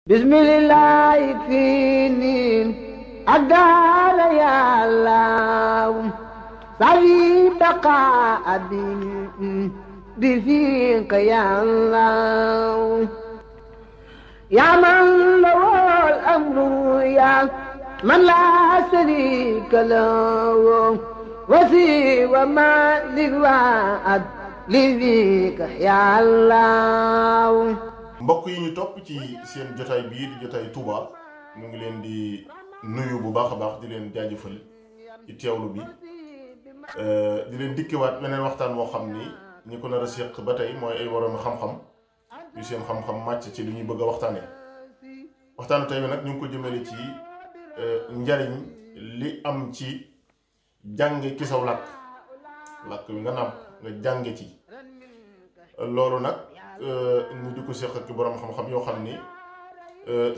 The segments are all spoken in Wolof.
bismillah finin adala ya allah sawi baqa abin بفيك يا الله يا من له الأمر يا من لا شريك له وسوى ما للوعد لذيك يا الله mbokk yi ñu topp ci seen jotaay bii di jotaay Touba ñu ngi leen di nuyu bu baax a baax di leen jaajëfal ci teewlu bi di leen dikkiwaat beneen waxtaan moo xam ni ñi ko nar a séq ba tey mooy ay waroom xam-xam yu seen xam-xam màcc ci li ñuy bëgg a waxtaanee waxtaanu tey bi nag ñu ngi ko jëmale ci njariñ li am ci jànge ci saw làkk wi nga nàmp nga jànge ci loolu nag ñu di ko séq ak borom xam-xam yoo xam ni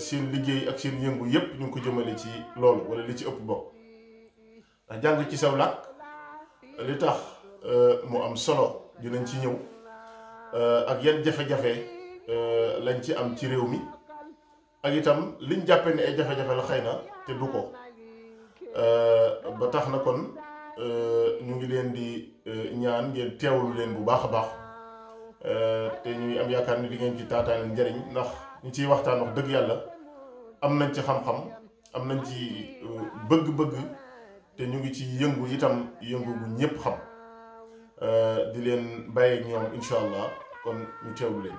seen liggéey ak seen yëngu yépp ñu ngi ko jëmale ci loolu wala li ci ëpp bokk ndax jàng ci saw làkk li tax mu am solo dinañ ci ñëw ak yan jafe-jafe lañ ci am ci réew mi ak itam liñ jàppe ne ay jafe-jafe la xëy na te du ko ba tax na kon ñu ngi leen di ñaan ngeen teewlu leen bu baax a baax te ñuy am yaakaar ni di ngeen ci taataan njariñ ndax ñu ciy waxtaan wax dëgg yàlla am nañ ci xam-xam am nañ ci bëgg-bëgg te ñu ngi ci yëngu itam yëngu bu ñépp xam di leen bàyyi ñoom incha allah kon ñu teewlu leen.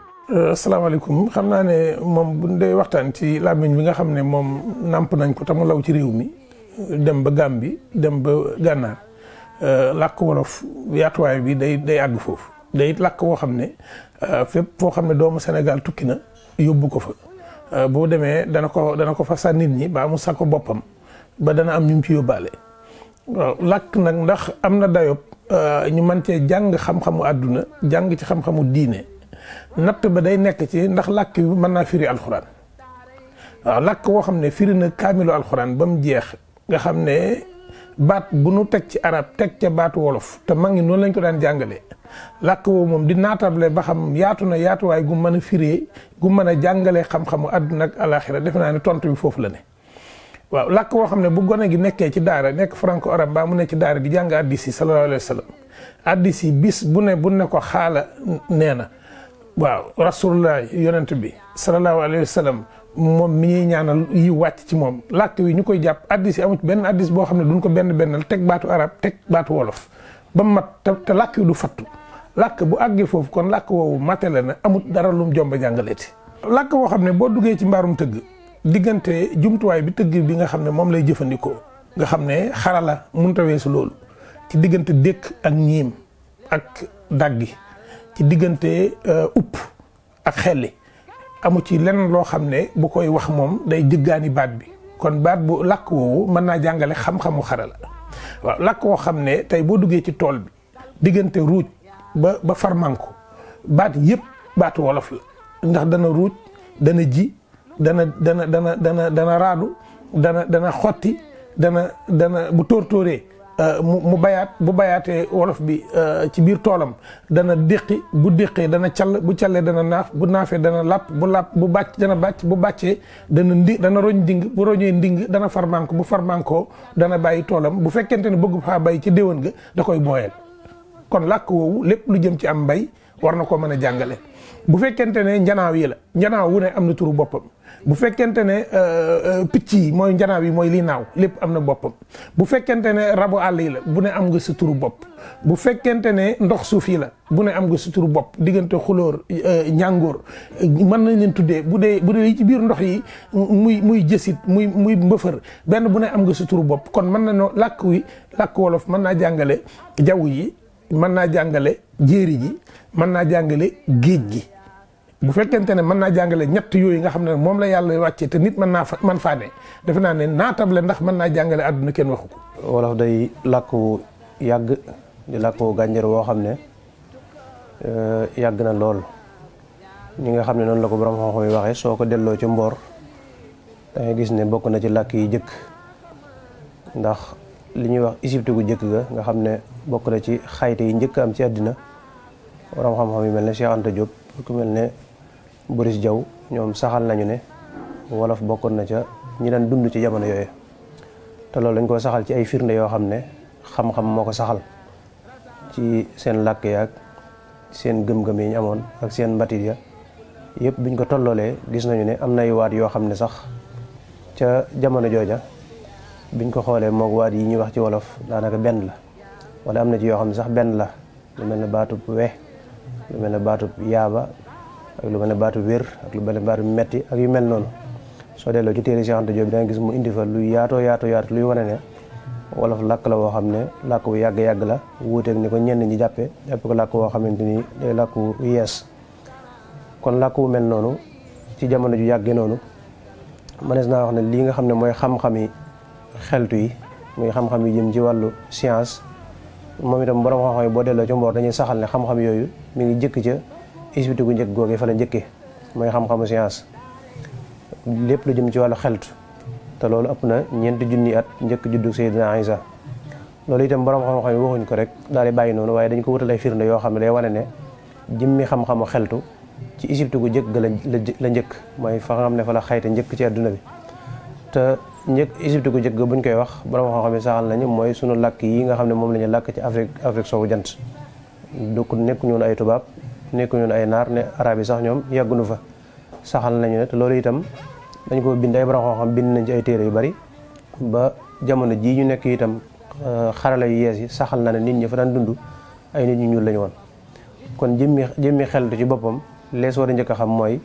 asalaamaaleykum xam naa ne moom bu dee waxtaan ci làmmiñ bi nga xam ne moom nàmp nañ ko te mu law ci réew mi dem ba Gàmbi dem ba Gànnaar làkk wolof yaatuwaay bi day àgg foofu day làkk woo xam ne fépp foo xam ne doomu Sénégal tukki na yóbbu ko fa boo demee dana ko fa sa nit ñi ba mu sa ko boppam ba dana am ñu mu ci yóbbaale waaw làkk nag ndax am na dayob ñu mën cee jàng xam-xamu àdduna jàng ci xam-xamu diine natt ba day nekk ci ndax làkk bi mën naa firi alxuraan waaw làkk woo xam ne firi na kaamilu alxuraan ba mu jeex nga xam ne baat bu nu teg ci arab teg ca baatu wolof te mag ngi noonu lañ ko daan jàngalee làkk woo moom di naatable ba xam yaatu na yaatuwaay gu mën a firee gu mën a jàngalee xam-xamu àdduna ak alaxira defe naa ne tontu bi foofu la ne waaw làkk woo xam ne bu gone gi nekkee ci daara nekk franco arabe mbaa mu ne ci daara di jàng addis yi sallallahu alayhi wa sallam addis yi bis bu ne ko xaala nee na waaw rasulullah yonent bi sallallahu alayhi wa sallam moom mi ñuy ñaanal yi wàcc ci moom làkk wi ñu koy jàpp addis yi amu ci benn addis boo xam ne duñ ko bennal teg baatu arab teg baatu wolof ba mat te làkk wi du fattu làkk bu àggee foofu kon làkk woowu matale na amut dara lum jomba jàngaleeti làkk woo xam ne boo duggee ci mbaarum tëgg diggante jumtuwaay bi tëgg bi nga xam ne moom lay jëfandikoo nga xam ne xarala mënta weesu loolu ci diggante dékk ak ñiim ak daggi ci diggante upp ak xelli amu ci lenn loo xam ne bu koy wax moom day jëggaani baat bi kon baat bu làkk woowu mën naa jàngale xam-xamu xarala waaw làkk woo xam ne tey boo duggee ci tool bi diggante ruuj ba farmanko baat yëpp baatu wolof la ndax dana ruuj dana ji dana raadu dana xotti dana bu tóortóoree mu bayaat bu bayaatee wolof bi ci biir toolam dana déqi bu déqee dana call bu callee dana naaf bu naafee dana làpp bu bàcc dana bàcc bu bàccee dana roñ nding bu roñee nding dana farmanko bu farmankoo dana bàyyi toolam bu fekkente ne bëgg faa bay ci déwén ga da koy booyal kon làkk woowu lépp lu jëm ci am mbay war na ko mën a jàngale bu fekkente ne njanaaw yi la njanaaw wu ne am na turu boppam bu fekkente ne picc yi mooy njanaaw yi mooy li naaw lépp am na boppam bu fekkente ne rabu àll yi la bu ne am nga sa turu bopp bu fekkente ne ndox suuf yi la bu ne am nga sa turu bopp diggante xulóor ñàngoor mën nañ leen tuddee bu dee ci biir ndox yi muy jësit muy mbëfër benn bu ne am nga sa turu bopp kon mën na noo làkk wolof mën naa jàngale jaww yi mën naa jàngale jéeri ji mën naa jàngale géej gi bu fekkente ne mën naa jàngale ñett yooyu nga xam ne moom la yàlla wàccee te nit man faa ne defe naa ne naatable ndax mën naa jàngale àdduna kenn waxu ko. wolof day làkku yàgg di làkku gànjar woo xam ne yàgg na lool ñi nga xam ne noonu la ko borom xam-xam yi waxee soo ko delloo ci mboor da ngay gis ne bokk na ci làkk yi jëkk ndax li ñuy wax Égypte gu jëkk ga nga xam ne bokk na ci xayte yi njëkk am ci àddina borom xam-xam yi mel ne Cheikh Anta Diop ku mel ne Boris Diaw ñoom saxal nañu ne wolof bokkoon na ca ñi daan dund ci jamono yooyu te loolu dañ ko saxal ci ay firnde yoo xam ne xam-xam moo ko saxal ci seen làkk yaag seen gëm-gëm yi ñu amoon ak seen mbatit ya yëpp biñ ko tolloolee gis nañu ne am nay waat yoo xam ne sax ca jamono jooja biñ ko xoolee moog waat yi ñuy wax ci wolof daanaka benn la wala am na ci yoo xam ne sax benn la lu mel ne baatub we lu mel ne baatub yaaba ak lu mel ne baatub wér ak lu mel ne baatub metti ak yu mel noonu soo delloo ci téere Cheikh Anta Diop bi da nga gis mu indi fa luy yaatoo luy wane ne wolof làkk la woo xam ne làkk bu yàgg-yàgg la wuuteeg ni ko ñenn ñi jàppe ko làkk woo xamante ni day làkk wu yees kon làkk wu mel noonu ci jamono ju yàggee noonu mënees naa wax ne lii nga xam ne mooy xam-xami xeltu yi muy xam-xam yi jëm ci wàllu science moom itam borom xam-xam yi boo delloo ci mboor dañuy saxal ne xam-xam yooyu mi ngi jëkk ca Égypte gu njëkk googee fa la njëkkee mooy xam-xamu science lépp lu jëm ci wàllu xeltu te loolu ëpp na 4 junni at njëkk juddu Seydina Isa loolu itam borom xam-xam yi waxuñ ko rek daal di bàyyi noonu waaye dañ ko wutal ay firnde yoo xam ne day wane ne jëmmi xam-xamu xeltu ci Égypte gu njëkk la njëkk mooy fa nga xam ne fa la xayte njëkk ci àdduna bi te Égypte gu njëkk buñ koy wax borom xam-xam yi saxal nañu mooy sunu làkk yi nga xam ne moom la ñu làkk ci Afrique soowu jant donc nekku ñun ay tubaab nekku ñun ay naar ne arab yi sax ñoom yàggunu fa saxal nañu ne te loolu itam dañ ko bind ay borom xam-xam bind nañ ci ay téere yu bari ba jamono jii ñu nekk itam xarala yu yees yi saxal na ne nit ñi fa daan dund ay nit ñu ñuul lañu woon kon jëmmi xeltu ci boppam lees war a njëkk a xam mooy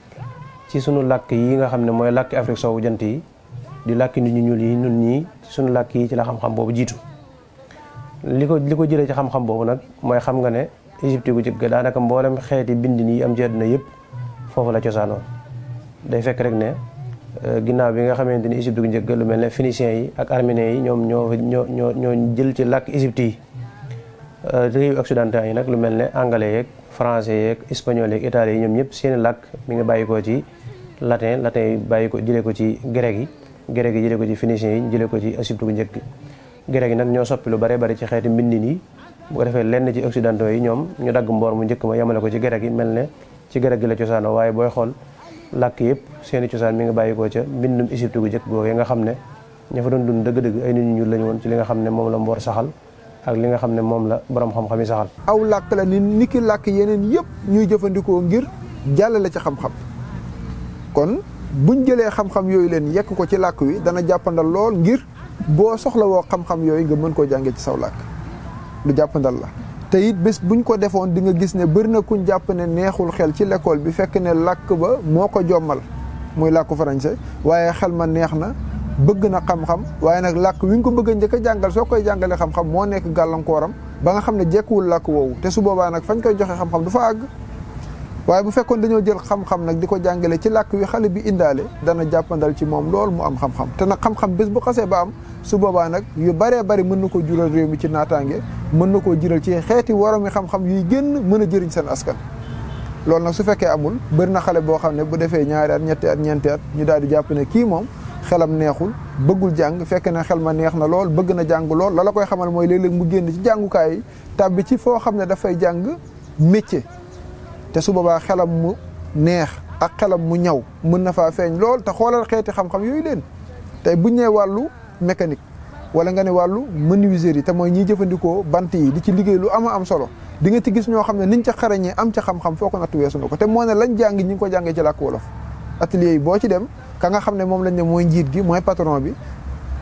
ci sunu làkk yi nga xam ne mooy làkki Afrique soowu jant yi di làkki nit ñu ñuul yi ñun ñii sunu làkk yi ci la xam-xam boobu jiitu li ko jëlee ci xam-xam boobu nag mooy xam nga ne Égypte gu jëkk daanaka mboolem xeeti bind nii am ci àdduna yëpp foofu la cosaanoon day fekk rek ne ginnaaw bi nga xamante ni Égypte gu njëkk lu mel ne phéniciens yi ak arméniens yi ñoom ñoo jël ci làkk Égypte yi réew occidentaux yi nag lu mel ne anglais yeeg français yeeg espagnol yeeg italien yi ñoom ñëpp seeni làkk mi ngi bàyyi ko ci latin yi bàyyi ko jëlee ko ci grec yi jëlee ko ci phéniciens yi jëlee ko ci Égypte gu njëkk grec yi nag ñoo soppi lu bare bari ci xeeti mbindin yi bu ko defee lenn ci occidentaux yi ñoom ñu dagg mboor mu njëkk ma yemale ko ci grec yi mel ne ci grec gi la cosaanoo waaye booy xool làkk yëpp seeni cosaan mi ngi bàyyi ko ca mbindum Égypte gu njëkk googee nga xam ne ña fa doon dund dëgg-dëgg ay nit ñu ñuul lañu woon ci li nga xam ne moom la mboor saxal ak li nga xam ne moom la borom xam-xam yi saxal. aw làkk la ni ki làkk yeneen yëpp ñuy jëfandikoo ngir jàllale ci xam-xam kon buñ jëlee xam-xam yooyu leen yekk ko ci làkk wi dana jàppandal lool ngir boo soxla woo xam-xam yooyu nga mën koo jàngee ci saw làkk lu jàppandal la. te it bés buñ ko defoon di nga gis ne bëri na kuñ jàpp ne neexul xel ci l'école bi fekk ne làkk ba moo ko jommal muy làkku français waaye xel ma neex na bëgg na xam-xam waaye nag làkk wi nga ko bëgg a njëkk a jàngal soo koy jàngalee xam-xam moo nekk gàllankooram ba nga xam ne jekkuwul làkk woowu te su boobaa nag fañ koy joxe xam-xam du fa àgg waaye bu fekkoon dañoo jël xam-xam nag di ko jàngale ci làkk wi xale bi indaale dana jàppandal ci moom lool mu am xam-xam te nag xam-xam bés bu xasee ba am su boobaa nag yu baree bari mën na ko jural réew mi ci naataange mën na koo jural ci xeeti waromi xam-xam yuy génn mën a jëriñ seen askan loolu nag su fekkee amul bëri na xale boo xam ne bu defee 2 at 3 at 4 at ñu daal di jàpp ne kii moom xelam neexul bëggul jàng fekk ne xel ma neex na lool bëgg na jàng lool la koy xamal mooy léeg-léeg mu génn ci jàngukaay yi tàbbi ci foo xam ne dafay jàng métier te su boobaa xelam mu neex ak xelam mu ñaw mën na faa feeñ lool te xoolal xeeti xam-xam yooyu leen tey buñ nee wàllu mécanique wala nga ne wàllu menuiserie te mooy ñiy jëfandikoo bant yi di ci liggéey lu am solo di nga ci gis ñoo xam ne niñ ca xarañee am ca xam-xam foo ko natt weesu na ko te moo ne lañ jàng ñi ngi ko jàngee ci làkk wolof atelier yi boo ci dem ka nga xam ne moom lañ ne mooy njiit gi mooy patron bi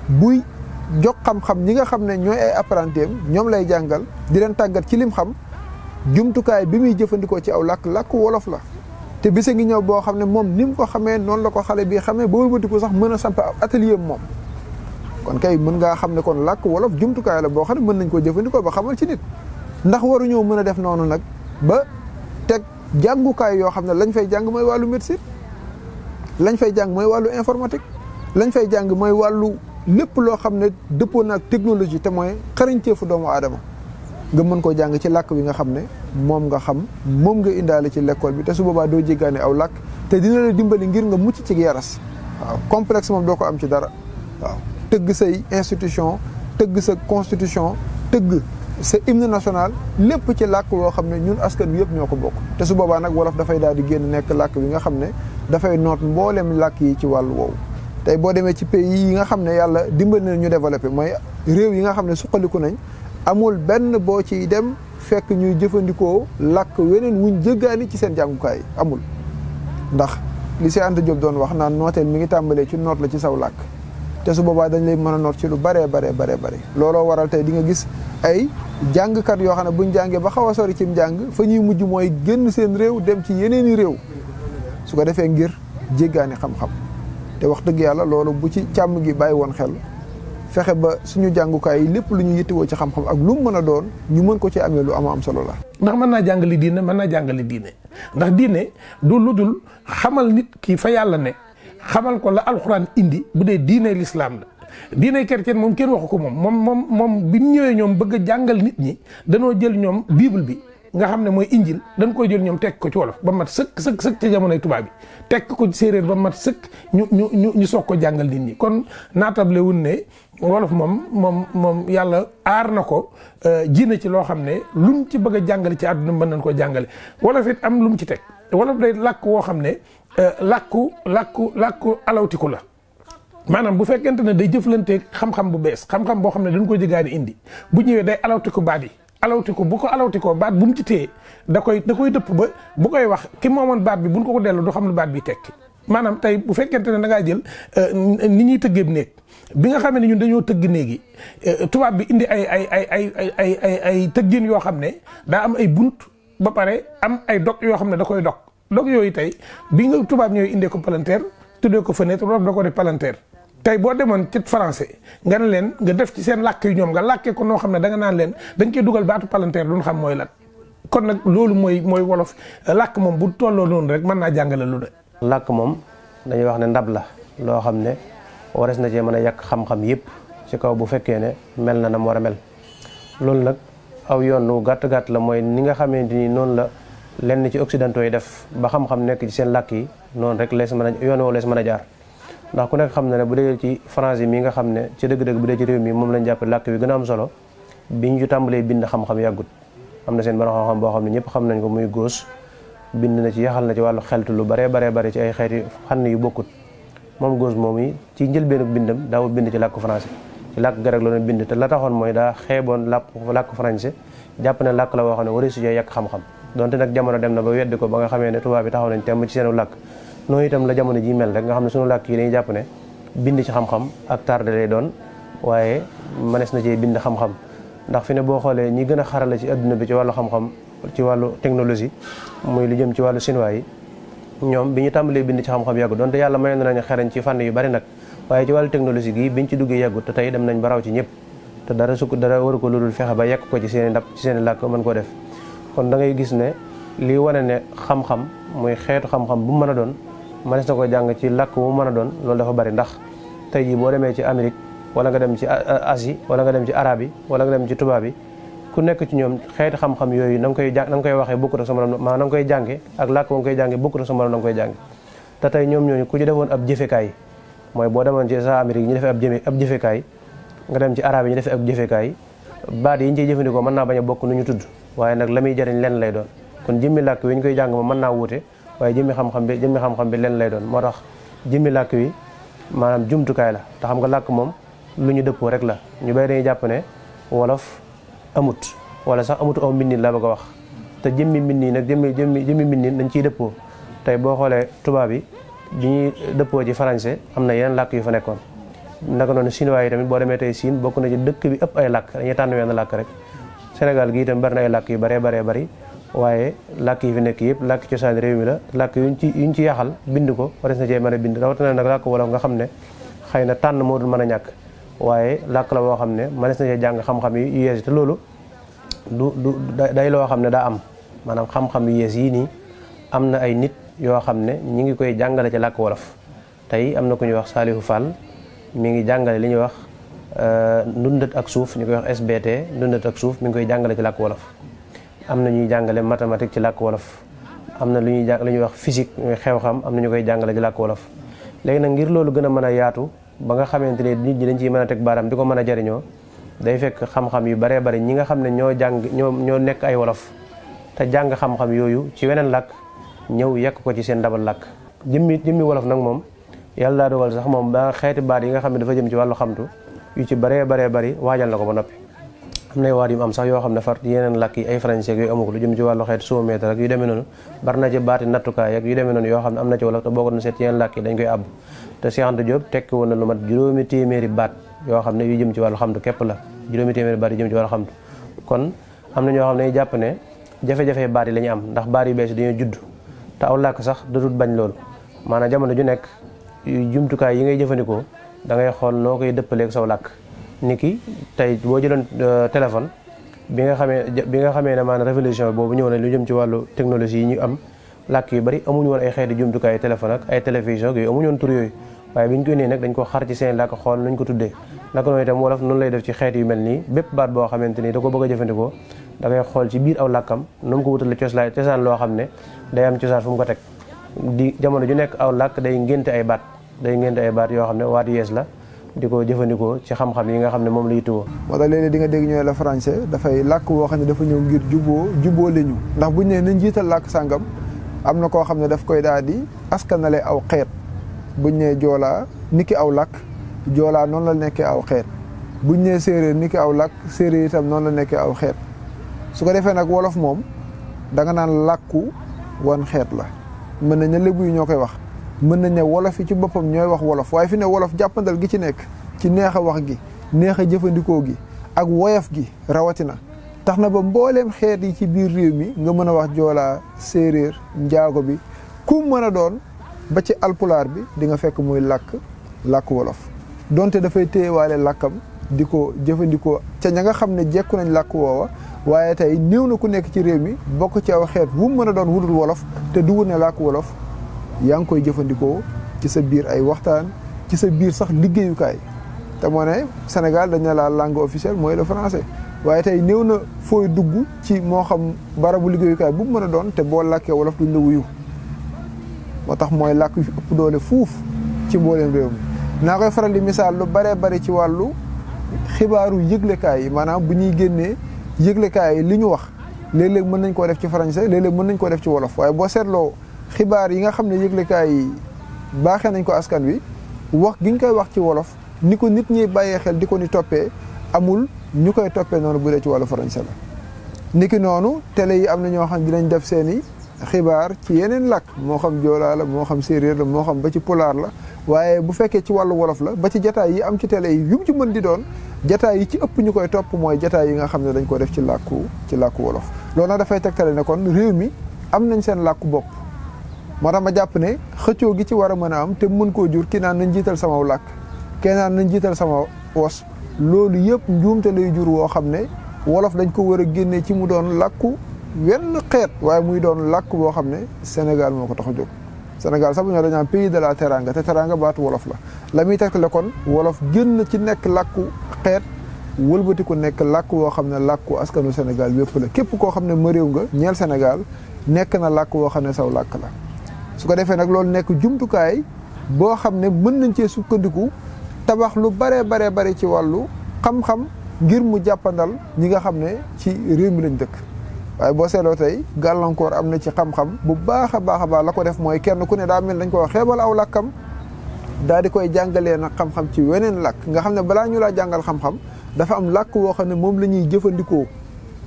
buy jox xam-xam ñi nga xam ne ñooy ay apprentis ñoom lay jàngal di leen tàggat ci lim xam jumtukaay bi muy jëfandikoo ci aw làkk wolof la te bisa ngi ñëw boo xam ne moom ni mu ko xamee noonu la ko xale bi xamee ba wëlbatiku sax mën a samp atelier moom kon kay mën ngaa xam ne kon làkk wolof jumtukaay la boo xam ne mën nañ koo jëfandikoo ba xamal ci nit ndax waruñoo mën a def noonu nag ba teg jàngukaay yoo xam ne lañ fay jàng mooy wàllu médecine lañ fay jàng mooy wàllu informatique lañ fay jàng mooy wàllu lépp loo xam ne dëppoo na ak technologie te mooy xarañteefu doomu aadama nga mën koo jàng ci làkk bi nga xam ne moom nga xam moom nga indaale ci l'école bi te su boobaa doo jéggaane aw làkk te dina la dimbali ngir nga mucc ci yaras waaw complexe moom doo ko am ci dara waaw tëgg say institution tëgg sa constitution tëgg sa hymne national lépp ci làkk woo xam ne ñun askan bi yëpp ñoo ko bokk te su boobaa nag wolof dafay daal di génn nekk làkk bi nga xam ne dafay noot mboolem làkk yi ci wàllu woowu. tey boo demee ci pays yi nga xam ne yàlla dimbali na ñu développé mooy réew yi nga xam ne suqaliku nañ amul benn boo ciy dem fekk ñuy jëfandikoo làkk weneen wuñ jëggaani ci seen jàngukaay amul. ndax li Cheikh Anta Diop doon wax naan nooteel mi ngi tàmbalee ci noot la ci saw làkk te su boobaa dañ lay mën a noot ci lu bare looloo waral tey di nga gis ay jàngkat yoo xam ne buñ jàngee ba xaw a sori cim jàng fa ñuy mujj mooy génn seen réew dem ci yeneeni réew su ko defee ngir jéggaani xam-xam te wax dëgg yàlla loolu bu ci càmm gi bàyyi woon xel fexe ba suñu jàngukaay yi lépp lu ñu yittewoo ci xam-xam ak lu mu mën a doon ñu mën ko ci amee lu am solo la. ndax mën naa jàngale diine mën naa jàngale diine ndax diine du lu dul xamal nit ki fa yàlla ne xamal ko la alxuraan indi bu dee diine lislaam la. diine chrétien moom kenn waxu ko moom bi ñu ñëwee ñoom bëgg a jàngal nit ñi danoo jël ñoom bible bi nga xam ne mooy injil dañ koy jël ñoom tekk ko ci wolof ba mat sëkk ci jamonoy tubaab bi tekk ko ci séeréer ba mat sëkk ñu soog ko jàngal nit ñi kon naatable wun ne wolof moom yàlla aar na ko ji na ci loo xam ne luñ ci bëgg a jàngale ci àdduna mën nañ koo jàngale wolof it am lu mu ci teg wolof day làkk woo xam ne làkku alawtiku la maanaam bu fekkente ne day jëflanteeg xam-xam bu bees xam-xam boo xam ne dañ ko jëgaani indi bu ñëwee day alawtiku baat yi alawtiku bu ko alawtikoo baat bu mu ci téye da koy dëpp ba bu koy wax ki moomoon baat bi buñ ko dellu du xam lu baat bi tekki maanaam tey bu fekkente ne da ngaa jël ni ñuy tëggeeb néeg bi nga xam ne ñun dañoo tëgg néeg yi tubaab bi indi ay tëggin yoo xam ne daa am ay bunt ba pare am ay dog yoo xam ne da koy dog yooyu tey bi nga tubaab ñooy indee ko palanteer tuddee ko fenêtre wala da ko def palanteer tey boo demoon ci français nga ne leen nga def ci seen làkk yu ñoom nga làkkee ko noo xam ne da nga naan leen dañ koy dugal baatu palanteer duñ xam mooy lan kon nag loolu mooy wolof làkk moom bu tolloo noonu rek mën naa jàngale lu de. làkk moom dañuy wax ne ndab la loo xam ne wares na cee mën a yàq xam-xam yëpp ci kaw bu fekkee ne mel na nam war a mel loolu nag aw yoon wu gàtt la mooy ni nga xamante ni noonu la lenn ci occidentaux yi def ba xam-xam nekk ci seen làkk yi noonu rek lees mën a yoon woo lees mën a jaar ndax ku nekk xam na ne bu dee ci français mi nga xam ne ci dëgg-dëgg bu dee ci réew mi moom lañ jàppe làkk bi gën a am solo biñ ñu tàmbalee bind xam-xam yàggut am na seen borom xam-xam boo xam ne ñëpp xam nañ ko muy Gauss bind na ci yaxal na ci wàllu xeltu lu bare ci ay xeeti xànn yu bokkut moom Gauss moom yi ci njëlbeenu bindam daaw bind ci làkku français ci làkk grec la doon bind te la taxoon mooy daa xeeboon làkku français jàpp ne làkk la woo xam ne waree sujee yàq xam-xam donte nag jamono dem na ba weddi ko ba nga xamee ne tubaab bi taxaw nañ temm ci seenu làkk noonu itam la jamono ji mel rek nga xam ne sunu làkk yi dañuy jàpp ne bind ci xam-xam ak tardé lay doon waaye mënees na cee bind xam-xam ndax fi ne boo xoolee ñi gën a xarala ci adduna bi ci wàllu xam-xam ci wàllu technologie muy lu jëm ci wàllu chinois yi ñoom bi ñu tàmbalee bind ci xam-xam yàggut donte yàlla may nañu xereñ ci fànn yu bari nag waaye ci wàllu technologie gi biñ ci duggee yàggut te tey dem nañ ba raw ci ñëpp te dara waru ko lu dul fexe ba yekk ko ci seen ndab ci seen làkk mën koo def kon da ngay gis ne lii wane ne xam-xam muy xeetu xam-xam bu mën a doon mënees na ko jàng ci làkk bu mën a doon loolu dafa bari ndax tey jii boo demee ci Amérique wala nga dem ci Asie wala nga dem ci arabe yi wala nga dem ci tubaab yi ku nekk ci ñoom xeeti xam-xam yooyu na nga koy waxee bokkut ak sa morom maanaam na nga koy jànge ak làkk ba nga koy jànge bokkut ak sa morom na nga koy jànge te tey ñoom ñooñu ku ci defoon ab jëfekaay mooy boo demoon ci sa Amérique ñu defee ab jëfekaay nga dem ci arabe yi ñu defee ab jëfekaay baat yi ñu ciy jëfandikoo mën naa bañ a bokk nu ñu tudd waaye nag la muy jëriñ lenn lay doon kon jëmmi làkk wi ñu koy jàng moom mën naa wuute waaye jëmmi xam-xam bi lenn lay doon moo tax jëmmi làkk wi maanaam jumtukaay la te xam nga làkk moom lu ñu dëppoo rek la ñu bay dañuy jàpp ne wolof amut wala sax amut aw mbindin la bëgg a wax te jëmmi mbindin nag jëmmi mbindin dañ ciy dëppoo tey boo xoolee tubaab yi bi ñuy dëppoo ci français am na yeneen làkk yu fa nekkoon naka noonu chinois yi tamit boo demee tey Chine bokk na ci dëkk bi ëpp ay làkk dañuy tànn wenn làkk rek Sénégal gi itam bari na ay làkk yu baree bari waaye làkk yi fi nekk yëpp làkk cosaan réew mi la làkk yuñ ci yaxal bind ko wares na cee mën a bind rawatina nag làkk wolof nga xam ne xëy na tànn moo dul mën a ñàkk waaye làkk la boo xam ne mënees na cee jàng xam-xam yu yees te loolu du day loo xam ne daa am maanaam xam-xam yu yees yii nii am na ay nit yoo xam ne ñi ngi koy jàngale ci làkk wolof tey am na ku ñuy wax Saliou Fall mi ngi jàngale li ñuy wax ndundat ak suuf ñu koy wax SBT ndundat ak suuf mi ngi koy jàngale ci làkk wolof am na ñuy jàngale mathématique ci làkk wolof am na lu ñuy wax physique muy xew-xam am na ñu koy jàngale ci làkk wolof léegi nag ngir loolu gën a mën a yaatu ba nga xamante ne nit ñi dañ ciy mën a teg baaraam di ko mën a jariñoo day fekk xam-xam yu baree bari ñi nga xam ne ñoo nekk ay wolof te jàng xam-xam yooyu ci weneen làkk ñëw yekk ko ci seen ndabal làkk jëmmi wolof nag moom yàlla daa dogal sax moom ba xeeti baat yi nga xam ne dafa jëm ci wàllu xamtu yu ci baree bari waajal na ko ba noppi. am nay waat yu am sax yoo xam ne far yeneen làkk yi ay français yooyu amu ko lu jëm ci wàllu xeet soomètre ak yu demee noonu bari na ci baati nattukaay ak yu demee noonu yoo xam ne am na ci wolof te boo ko doon seet yeneen làkk yi dañ koy àbb te Cheikh Anta Diop tekki woon na lu mat juróomi téeméeri baat yoo xam ne yu jëm ci wàllu xamtu képp la juróomi téeméeri baat yu jëm ci wàllu xamtu kon am na ñoo xam ne jàpp ne jafe-jafe baat yi la ñu am ndax baat yu bees yi dañoo judd te aw làkk sax dootul bañ loolu maanaam jamono ju nekk jumtukaay yi ngay jëfandikoo da ngay xool noo koy dëppaleeg saw làkk ni ki tey boo jëloon téléphone bi nga xamee ne maanaam révolution boobu ñëw na lu jëm ci wàllu technologie yi ñu am làkk yu bari amuñu woon ay xeeti jumtukaay téléphone ak ay télévision yooyu amuñu woon tur yooyu waaye bi ñu koy nee nag dañ ko xar ci seen làkk xool nañ ko tuddee naka noonu itam wolof noonu lay def ci xeet yu mel nii bépp baat boo xamante ni da ko bëgg a jëfandikoo da ngay xool ci biir aw làkkam nu mu ko wutale cosaan loo xam ne day am cosaan fu mu ko teg di jamono ju nekk aw làkk day ngénte ay baat yoo xam ne waat yees la di ko jëfandikoo ci xam-xam yi nga xam ne moom la yittewoo. moo tax léeg-léeg di nga dégg ñooy la français dafay làkk woo xam ne dafa ñëw ngir juboo lañu ndax buñ nee nañ jiital làkk sàngam am na koo xam ne daf koy daal di askanale aw xeet buñ nee joolaa niki aw làkk joolaa noonu la nekkee aw xeet buñ nee séeréer niki aw làkk séeréer itam noonu la nekkee aw xeet su ko defee nag wolof moom da nga naan làkku wan xeet la mën nañ ne lébu yi ñoo koy wax mën nañ ne wolof yi ci boppam ñooy wax wolof waaye fi ne wolof jàppandal gi ci nekk ci neex a wax gi neex a jëfandikoo gi ak woyof gi rawatina tax na ba mbooleem xeet yi ci biir réew mi nga mën a wax joolaa séeréer njaago bi ku mën a doon ba ci alpulaar bi di nga fekk muy làkk wolof donte dafay téyewaale làkkam di ko jëfandikoo ca ña nga xam ne jekku nañ làkk woowa waaye tey néew na ku nekk ci réew mi bokk ci aw xeet wu mën a doon wudul wolof te du wut ne làkk wolof yaa ngi koy jëfandikoo ci sa biir ay waxtaan ci sa biir sax liggéeyukaay te moo ne Sénégal dañ ne la langue officielle mooy le français waaye tey néew na fooy dugg ci moo xam barabu liggéeyukaay bu mu mën a doon te boo làkkee wolof duñ la wuyu moo tax mooy làkk yu fi ëpp doole fuuf ci mbooleem réew mi naa koy faral di misaal lu baree bari ci wàllu xibaaru yëglekaay yi maanaam bu ñuy génnee yëglekaay yi li ñu wax léeg-léeg mën nañ koo def ci français léeg-léeg mën nañ koo def ci wolof waaye boo seetloo xibaar yi nga xam ne yëglekaay yi baaxee nañ ko askan wi wax gi ñu koy wax ci wolof ni ko nit ñi bàyyee xel di ko ni toppee amul ñu koy toppee noonu bu dee ci wàllu français la niki noonu télé yi am na ñoo xam dinañ def seeni xibaar ci yeneen làkk moo xam joolaa la moo xam séeréer la moo xam ba ci pulaar la waaye bu fekkee ci wàllu wolof la ba ci jataay yi am ci télé yi yu mu ci mën di doon jataay yi ci ëpp ñu koy topp mooy jataay yi nga xam ne dañ ko def ci làkku wolof loolu nag dafay tegtale ne kon réew mi am nañ seen làkku bopp moo tax ma jàpp ne xëccoo gi ci war a mën a am te mën koo jur kii naan nañ jiital sama làkk kii naan nañ jiital sama wos loolu yëpp njuumte lay jur woo xam ne wolof dañ ko war a génnee ci mu doon làkku wenn xeet waaye muy doon làkk boo xam ne Sénégal moo ko tax a jóg Sénégal sax bu ñoo dañu am pays de la teranga te teranga baatu wolof la muy tegtale kon wolof génn ci nekk làkku xeet wëlbatiku nekk làkk woo xam ne làkku askanu Sénégal yépp la képp koo xam ne ma réew nga ñeel Sénégal nekk na làkk woo xam ne saw làkk la su ko defee nag loolu nekk jumtukaay boo xam ne mën nañ cee sukkandiku tabax lu baree bari ci wàllu xam-xam ngir mu jàppandal ñi nga xam ne ci réew mi lañ dëkk waaye boo seetloo tey gàllankoor am na ci xam-xam bu baax a baax la ko def mooy kenn ku ne daa mel dañ ko xeebal aw làkkam daal di koy jàngalee nag xam-xam ci weneen làkk nga xam ne balaa ñu laa jàngal xam-xam dafa am làkk woo xam ne moom la ñuy jëfandikoo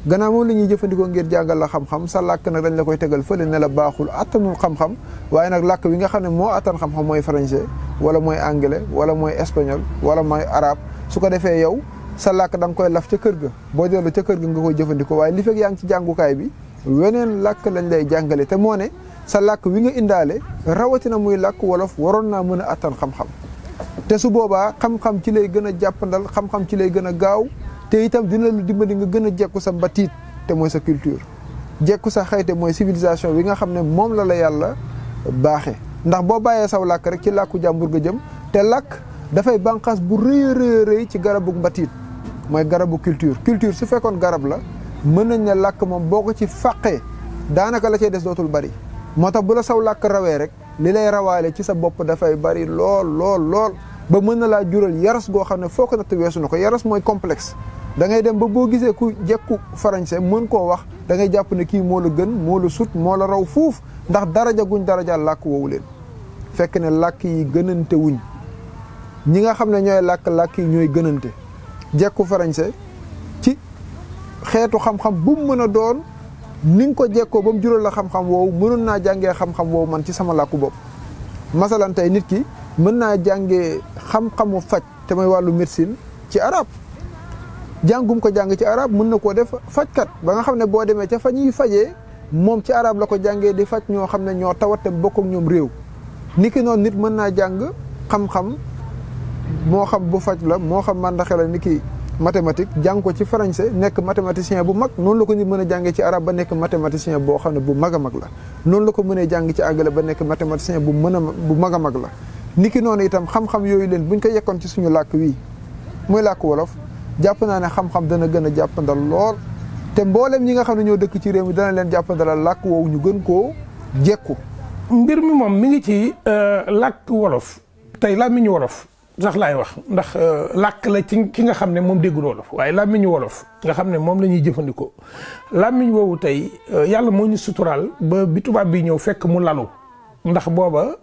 gannaaw moom la ñuy jëfandikoo ngir jàngal la xam-xam sa làkk nag dañ la koy tegal fële ne la baaxul attanul xam-xam waaye nag làkk wi nga xam ne moo attan xam-xam mooy français wala mooy anglais wala mooy espagnol wala mooy arabe su ko defee yow sa làkk da nga koy laf ca kër ga boo dellu ca kër ga nga koy jëfandikoo waaye li fekk yaa ngi ci jàngukaay bi weneen làkk lañ lay jàngale te moo ne sa làkk wi nga indaale rawatina muy làkk wolof waroon naa mën a attan xam-xam te su boobaa xam-xam ci lay gën a jàppandal xam-xam ci lay gën a gaaw te itam dina lu dimbali nga gën a jekku sa mbatiit te mooy sa culture jekku sa xayte mooy civilisation bi nga xam ne moom la yàlla baaxe ndax boo bàyyee saw làkk rek ci làkku jàmbur nga jëm te làkk dafay bànqaas bu rëy ci garabu mbatiit mooy garabu culture su fekkoon garab la mën nañ ne làkk moom boo ko ci fàqee daanaka la cay des dootul bari moo tax bu la saw làkk rawee rek li lay rawaale ci sa bopp dafay bari lool ba mën na laa jural yaras goo xam ne foo ko natt weesu na ko yaras mooy complexe da ngay dem ba boo gisee ku jekku français mën koo wax da ngay jàpp ne kii moo la gën moo la sut moo la raw fuuf ndax daraja guñ daraja làkk woowu leen fekk ne làkk yi gënante wuñ ñi nga xam ne ñooy làkk yi ñooy gënante jekku français ci xeetu xam-xam bu mu mën a doon ni nga ko jekkoo ba mu jural la xam-xam woowu mënoon naa jàngee xam-xam woowu man ci sama làkku bopp masalan tey nit ki mën naa jàngee xam-xamu faj te mooy wàllu médecine ci arab jàngum ko jàng ci arab mën na koo def fajkat ba nga xam ne boo demee ca fa ñuy fajee moom ci arab la ko jàngee di faj ñoo xam ne ñoo tawat te bokk ak ñoom réew niki noonu nit mën naa jàng xam-xam moo xam bu faj la moo xam màndaxe la niki mathématique jàng ko ci français nekk mathématicien bu mag noonu la ko nit mën a jàngee ci arab ba nekk mathématicien boo xam ne bu mag a mag la noonu la ko mënee jàng ci anglais ba nekk mathématicien bu mag a mag la niki noonu itam xam-xam yooyu leen buñ ko yekkoon ci suñu làkk wii muy làkk wolof jàpp naa ne xam-xam dana gën a jàppandal lool te mboolem ñi nga xam ne ñoo dëkk ci réew mi dana leen jàppandalal làkk woowu ñu gën koo jekku mbir mi moom mi ngi ci làkk wolof tey làmmiñu wolof sax laay wax ndax làkk la ci ki nga xam ne moom déggul wolof waaye làmmiñu wolof nga xam ne moom la ñuy jëfandikoo làmmiñ woowu tey yàlla moo ñu suturaal ba bi tubaab bi ñëw fekk mu lalu ndax booba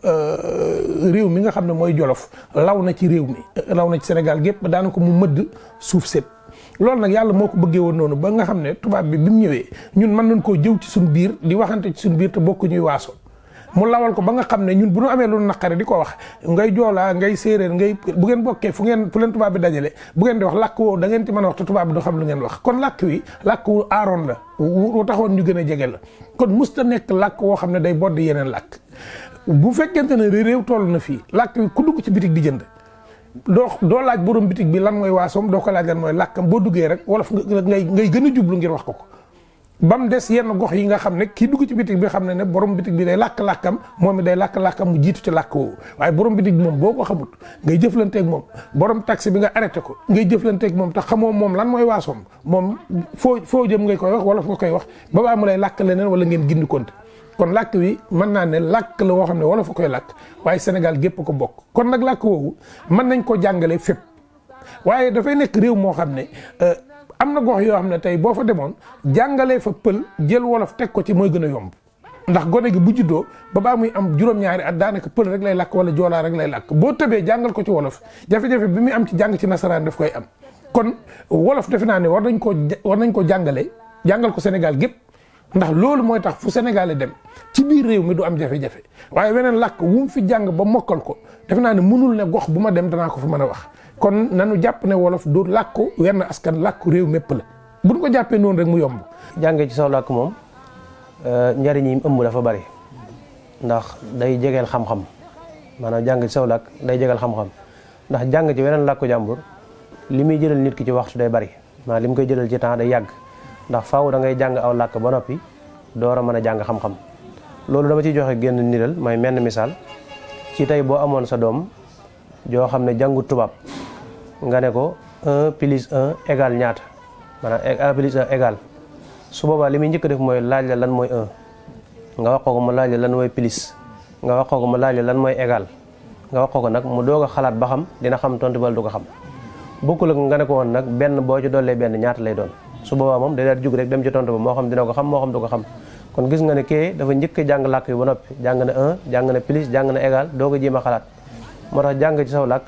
réew mi nga xam ne mooy Jolof law na ci réew mi law na ci Sénégal gépp ba daanaka mu mëdd suuf sépp loolu nag yàlla moo ko bëggee woon noonu ba nga xam ne tubaab bi mu ñëwee ñun mën nañ koo jëw ci suñ biir di waxante ci suñ biir te bokku ñuy waaso mu lawal ko ba nga xam ne ñun bu ñu amee lu naqare di ko wax ngay joolaa ngay séeréer ngay bu ngeen bokkee fu leen tubaab bi dajale bu ngeen di wax làkk woowu da ngeen ci mën a wax te tubaab bi du xam lu ngeen wax kon làkk wi làkk wu aaroon la wu taxoon ñu gën a jege la kon musta nekk làkk woo xam ne day bodd yeneen làkk bu fekkente ne réew toll na fii làkk wi ku dugg ci bitig di jënd doo laaj borom bitig bi lan mooy waasoom doo ko laaj lan mooy làkkam boo duggee rek wolof ngay gën a jublu ngir wax ko ba mu des yenn gox yi nga xam ne kii dugg ci bitig bi xam ne borom bitig bi day làkk-làkkam moom mi day làkk-làkkam mu jiitu ci làkk woowu waaye borom bitig bi moom boo ko xamut ngay jëflanteeg moom borom taxi bi nga arrêté ko ngay jëflanteeg moom te xamoo moom lan mooy waasoom moom foo jëm ngay koy wax wala nga koy wax ba baa mu lay làkk leneen wala ngeen gindi konte kon làkk wi mën naa ne làkk la woo xam ne wala fa koy làkk waaye Sénégal gépp ko bokk kon nag làkk woowu mën nañ ko jàngale fépp waaye dafay nekk réew moo xam ne am na gox yoo xam ne tey boo fa demoon jàngalee fa pël jël wolof teg ko ci mooy gën a yomb ndax gone gi bu juddoo ba baa muy am juróom-ñaari at daanaka pël rek lay làkk wala joolaa rek lay làkk boo tëbee jàngal ko ci wolof jafe-jafe bi muy am ci jàng ci nasaraan daf koy am kon wolof defe naa ne war nañ ko jàngal ko Sénégal gépp ndax loolu mooy tax fu Sénégalais dem ci biir réew mi du am jafe-jafe waaye weneen làkk wu mu fi jàng ba mokkal ko defe naa ne mënul ne gox bu ma dem danaa ko fa mën a wax kon nanu jàpp ne wolof du làkku wenn askan làkku réew mépp la buñ ko jàppee noonu rek mu yomb jàngee ci saw làkk moom njariñ yi ëmb dafa bari ndax day jegeel xam-xam maanaam jàng ci saw làkk day jegeel xam-xam ndax jàng ci weneen làkku jàmbur li muy jëlal nit ki ci waxtu day bari maanaam li mu koy jëlal ci temps day yàgg ndax faaw da ngay jàng aw làkk ba noppi door a mën a jàng xam-xam loolu dama ciy joxe génn niral mooy menn misaal ci tey boo amoon sa doom joo xam ne jàngut tubaab nga ne ko 1 plus 1 égale ñaata maanaam 1 plus 1 égale su boobaa li muy njëkk def mooy laaj la lan mooy 1 nga wax ko mu laaj la lan mooy plus nga wax ko mu laaj la lan mooy égal nga wax ko nag mu doog a xalaat ba xam dina xam tontu bal du ko xam bokkul ak nga ne ko woon nag benn boo ci dollee benn ñaata lay doon su boobaa moom day daal jug rek dem ci tontu ba moo xam dina ko xam moo xam du ko xam kon gis nga ne kii dafa njëkk a jàng làkk yi ba noppi jàng na 1 jàng na plus jàng na égal doog a jéem a xalaat moo tax jàng ci saw làkk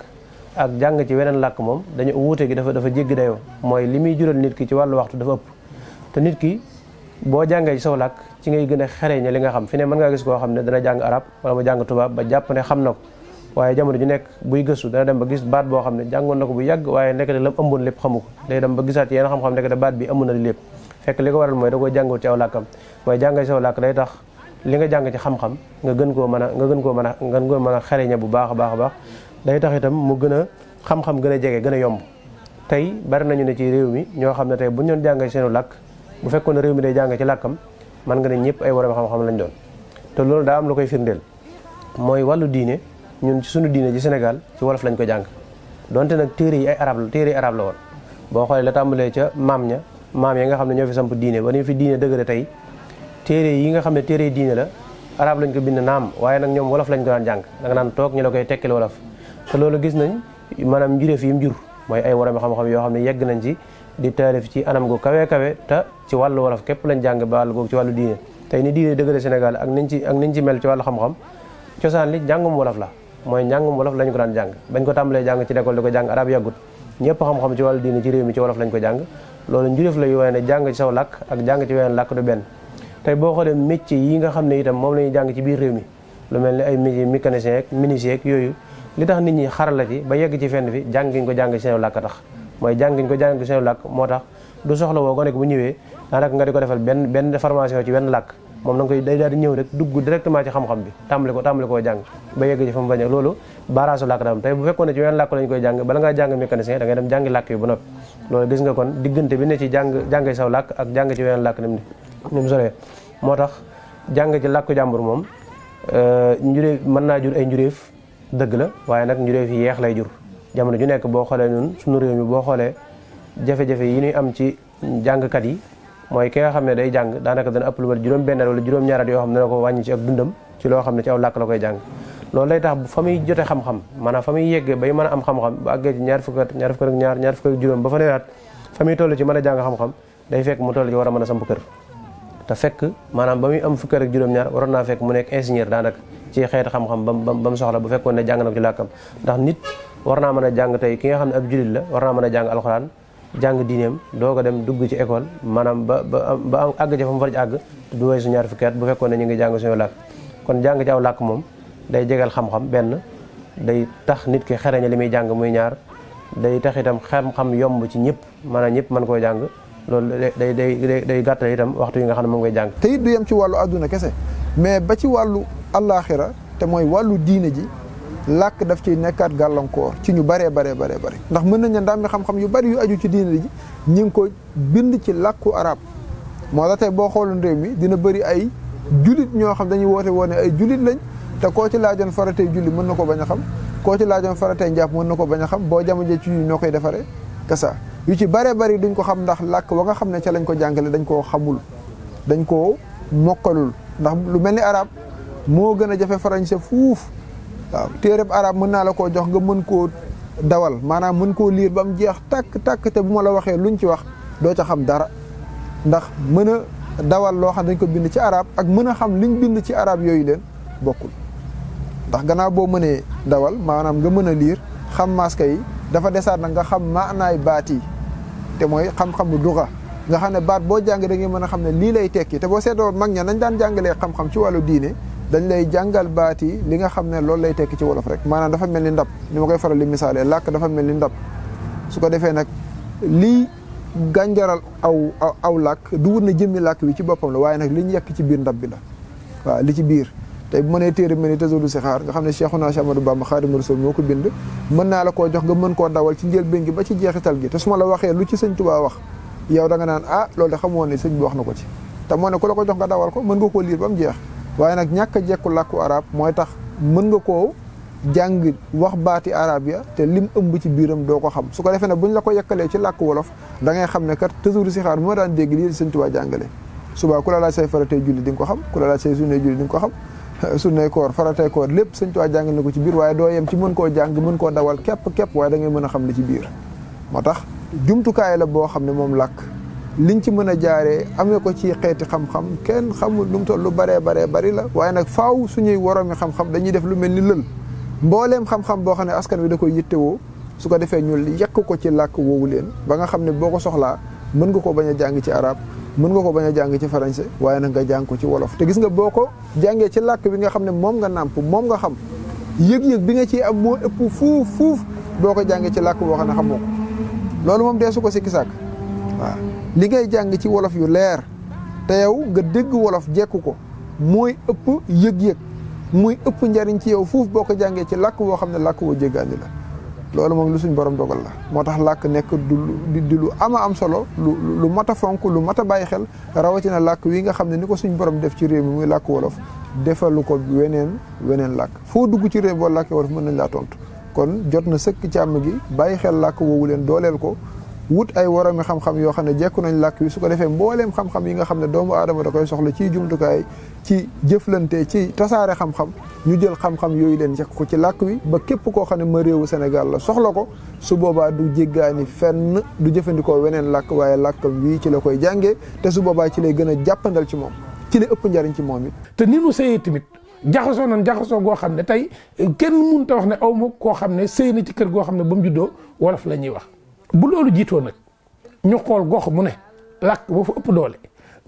ak jàng ci weneen làkk moom dañu wuute gi dafa jéggi dayoo mooy li muy jural nit ki ci wàllu waxtu dafa ëpp te nit ki boo jàngee ci saw làkk ci ngay gën a xereñe li nga xam fi ne mën ngaa gis koo xam ne dana jàng arab wala mu jàng tubaab ba jàpp ne xam na ko waaye jamono ju nekk buy gëstu dana dem ba gis baat boo xam ne jàngoon na ko bu yàgg waaye nekkate lam ëmboon lépp xamu ko day dem ba gisaat yenn xam-xam nekkate baat bi ëmb na lépp fekk li ko waral mooy da koy jàngoo ci aw làkkam waaye jàng ci saw làkk day tax li nga jàng ci xam-xam nga gën koo mën a xereñe bu baax a baax a baax day tax itam mu gën a xam-xam gën a jege gën a yomb tey bari nañu ne ci réew mi ñoo xam ne tey bu ñu doon jàng ci seenu làkk bu fekkoon ne réew mi day jàng ci làkkam man nga ne ñëpp ay borom xam-xam lañ doon te loolu daa am lu koy firndeel mooy wàllu diine ñun ci suñu diine ci Sénégal ci wolof lañ ko jàng donte nag téere yi ay arab la woon boo xoolee la tàmbalee ca maam ya nga xam ne ñoo fi samp diine ba ni fi diine dëgëre tey téere yi nga xam ne téere yi diine la arab lañ ko bind naam waaye nag ñoom wolof lañ ko daan jàng da nga naan toog ñu la koy tekkil wolof te loolu gis nañ maanaam njuréef yi mu jur mooy ay borom xam-xam yoo xam ne yegg nañ ci di taalif ci anam gu kawe te ci wàllu wolof képp lañ jàng ba wàllu googu ci wàllu diine tey ni diine dëgëre Sénégal ak niñ ci mel ci wàllu xam-xam cosaan li njàngum wolof la mooy njàngum wolof lañ ko daan jàng bañ ko tàmbalee jàng ci l'école di ko jàng arab yàggut ñëpp xam-xam ci wàllu diine ci réew mi ci wolof lañ ko jàng loolu njuréef la yu wane ne jàng ci saw làkk ak jàng ci weneen làkk du benn tey boo xoolee métier yi nga xam ne itam moom la ñuy jàng ci biir réew mi lu mel ni ay métier mécanicien ak menuisier ak yooyu li tax nit ñi xarala ci ba yegg ci fenn fi jàng giñ ko jàng ci seen làkk tax mooy jàng giñ ko jàng ci seen làkk moo tax du soxla woo ko nekk bu ñëwee daanaka nga di ko defal benn formation ci wenn làkk moom da nga koy day daal di ñëw rek dugg directement ci xam-xam bi tàmbali koo jàng ba yegg ci fa mu bañ loolu baaraasu làkk daam tey bu fekkoon ne ci wenn làkk lañ koy jàng bala ngaa jàng mécanicien da ngay dem jàngi làkk yi ba noppi loolu gis nga kon diggante bi ne ci jàng saw làkk ak jàng ci wenn làkk ni mu soree moo tax jàng ci làkku jàmbur moom njuréef mën naa jur ay njuréef dëgg la waaye nag njuréef yi yeex lay jur jamono ju nekk boo xoolee ñun suñu réew mi boo xoolee jafe-jafe yi ñuy am ci jàngkat yi mooy ki nga xam ne day jàng daanaka dana ëpp lu mat juróom-benn wala juróom-ñaar yoo xam ne dana ko wàññi ci ak dundam ci loo xam ne ci aw làkk la koy jàng loolu lay tax fa muy jote xam-xam maanaam fa muy yeggee bay mën a am xam-xam bu àggee ci ñaar fukk ak ñaar fukk ak juróom ba fa newaat fa muy toll ci mën a jàng xam-xam day fekk mu toll ci war a mën a samp kër te fekk maanaam ba muy am fukk ak juróom-ñaar waroon naa fekk mu nekk ingénieur daanaka ci xeeti xam-xam ba mu soxla bu fekkoon ne jàng na ko ci làkkam ndax nit war naa mën a jàng tey ki nga xam ne ab julit la war naa mën a jàng alxuraan jàng diineem doo ko dem dugg ci école maanaam ba àgg ca fa mu war ci àgg du weesu ñaar fukki at bu fekkoon ne ñu ngi jàng suñu làkk kon jàng ci aw làkk moom day jegal xam-xam benn day tax nit ki xereñe li muy jàng muy ñaar day tax itam xam-xam yomb ci ñëpp maanaam ñëpp mën koo jàng loolu day gàttal itam waxtu yi nga xam ne moom ngay jàng te it du yem ci wàllu àdduna kese mais ba ci wàllu allaaxira te mooy wàllu diine ji làkk daf ciy nekkaat gàllankoor ci ñu baree ndax mën nañ ne ndàmmi xam-xam yu bari yu aju ci diine ji ñi ngi ko bind ci làkku arab moo tax tey boo xooloon réew mi dina bëri ay julit ñoo xam dañuy woote woone ay julit lañ te koo ci laajoon faratey julli mën na ko bañ a xam koo ci laajoon faratey njàpp mën na ko bañ a xam boo jamono ci ñu noo koy defaree kasa yu ci baree bari duñ ko xam ndax làkk wa nga xam ne ca lañ ko jàngale dañ koo xamul dañ koo mokkalul ndax lu mel ni arab moo gën a jafe français fuuf waaw téereb arab mën naa la koo jox nga mën koo dawal maanaam mën koo liir ba mu jeex tàkk te bu ma la waxee luñ ci wax doo ca xam dara ndax mën a dawal loo xam dañ ko bind ci arab ak mën a xam liñ bind ci arab yooyu leen bokkul ndax gannaaw boo mënee dawal maanaam nga mën a liir xam maska yi dafa desaat nag nga xam maanaay baat yi te mooy xam-xamu duga nga xam ne baat boo jàng da ngay mën a xam ne lii lay tekki te boo seetoo mag ña nañ daan jàngalee xam-xam ci wàllu diine dañ lay jàngal baat yi li nga xam ne loolu lay tekki ci wolof rek maanaam dafa mel ni ndab ni ma koy faral di misaalee làkk dafa mel ni ndab su ko defee nag lii gànjaral aw làkk du wut na jëmmi làkk wi ci boppam la waaye nag li ñu yekk ci biir ndab bi la waaw li ci biir tey bu mënee téere mel ni Tazawudu Sixaar nga xam ne Cheikhuna Cheikh Ahmadou Bamba Xaadimu Rasuul moo ko bind mën naa la koo jox nga mën koo dawal ci njëlbéen gi ba ci jeexital gi te su ma la waxee lu ci sëñ Tuubaa wax yow da nga naan ah loolu de xamoon ne sëñ bi wax na ko ci te moo ne ku la ko jox nga dawal ko mën nga koo liir ba mu jeex waaye nag ñàkk a jekku làkku arab mooy tax mën nga koo jàng wax baati arab ya te lim ëmb ci biiram doo ko xam su ko defee ne buñ la ko yekkalee ci làkku wolof da ngay xam ne kat Tazawudu Sixaar bi ma daan dégg lii sëñ Tuubaa jàngale subaa ku la laaj say faratay julli di nga ko xam ku la laaj say sunnay julli di nga ko xam sunnay koor faratay koor lépp sëñ Tuubaa jàngal na ko ci biir waaye doo yem ci mën koo jàng mën koo dawal képp waaye da ngay mën a xam li ci biir moo tax jumtukaay la boo xam ne moom làkk liñ ci mën a jaaree amee ko ci xeeti xam-xam kenn xamul lu mu toll lu baree bari la waaye nag faaw suñuy woroomi xam-xam dañuy def lu mel ni lël mbooleem xam-xam boo xam ne askan wi da koy yittewoo su ko defee ñu yekk ko ci làkk woowu leen ba nga xam ne boo ko soxlaa mën nga ko bañ a jàng ci arab mën nga ko bañ a jàng ci français waaye nag nga jàng ko ci wolof te gis nga boo ko jàngee ci làkk bi nga xam ne moom nga nàmp moom nga xam yëg-yëg bi nga ciy am moo ëpp fuuf boo ko jàngee ci làkk boo xam ne xamoo ko loolu moom dee su ko sikki sàkk waaw li ngay jàng ci wolof yu leer te yow nga dégg wolof jekku ko mooy ëpp yëg-yëg muy ëpp njariñ ci yow fuuf boo ko jàngee ci làkk boo xam ne làkk woo jéggaani la loolu moom lu suñ borom dogal la moo tax làkk nekk di lu ama am solo lu mat a fonk lu mat a bàyyi xel rawatina làkk wi nga xam ne ni ko suñ borom def ci réew mi muy làkk wolof defalu ko weneen làkk foo dugg ci réew boo làkkee wolof mën nañ laa tontu kon jot na sëkk càmm gi bàyyi xel làkk woowu leen dooleel ko wut ay waroomi xam-xam yoo xam ne jekku nañ làkk wi su ko defee mbooleem xam-xam yi nga xam ne doomu aadama da koy soxla ci jumtukaay ci jëflante ci tasaare xam-xam ñu jël xam-xam yooyu leen jekk ko ci làkk wi ba képp koo xam ne ma réewu Sénégal la soxla ko su boobaa du jéggaani fenn du jëfandikoo weneen làkk waaye làkkam wii ci la koy jàngee te su boobaa ci lay gën a jàppandal ci moom ci la ëpp njariñ ci moom it te ni nu sëyee tamit jaxasoo nañ jaxasoo goo xam ne tey kenn mënut a wax ne aw ma koo xam ne sëy na ci kër goo xam ne ba mu juddoo wolof la ñuy wax. bu loolu jiitoo nag ñu xool gox mu ne làkk ba fa ëpp doole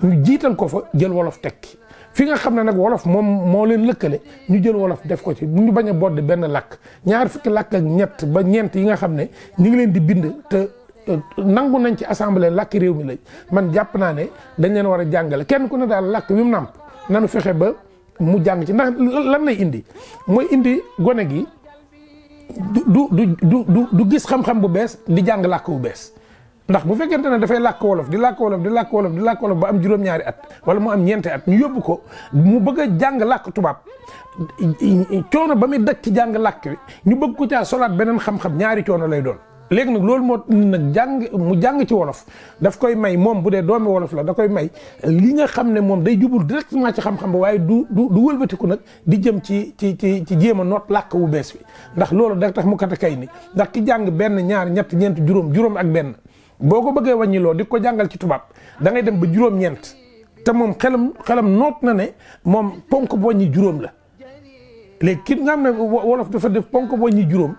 ñu jiital ko fa jël wolof tekki fi nga xam ne nag wolof moom moo leen lëkkale ñu jël wolof def ko ci ñu bañ a bodd benn làkk ñaar fukki làkk ak ñett ba ñeent yi nga xam ne ñu ngi leen di bind te nangu nañ ci assemblée làkki réew mi lañ man jàpp naa ne dañ leen war a jàngale kenn ku ne daal làkk bi mu nàmp nanu fexe ba mu jàng ci ndax lan lay indi mooy indi gone gi du gis xam-xam bu bees di jàng làkk bu bees ndax bu fekkente ne dafay làkk wolof di làkk wolof di làkk wolof di làkk wolof ba am juróom-ñaari at wala mu am ñeenti at ñu yóbbu ko mu bëgg a jàng làkk tubaab coono ba muy daj ci jàng làkk wi ñu bëgg ko caa solaat beneen xam-xam ñaari coono lay doon. léegi nag loolu moo nag mu jàng ci wolof daf koy may moom bu dee doomi wolof la da koy may li nga xam ne moom day jubul directement ci xam-xam ba waaye du wëlbatiku nag di jëm ci jéem a noot làkk wu bees bi ndax loolu da tax mu katakay ni ndax ki jàng benn ñaar ñett ñeent juróom ak benn boo ko bëggee wàññiloo di ko jàngal ci tubaab da ngay dem ba juróom-ñeent te moom xelam noot na ne moom ponk bu wàññi juróom la léegi ki nga xam ne wolof dafa def ponk bu wàññi juróom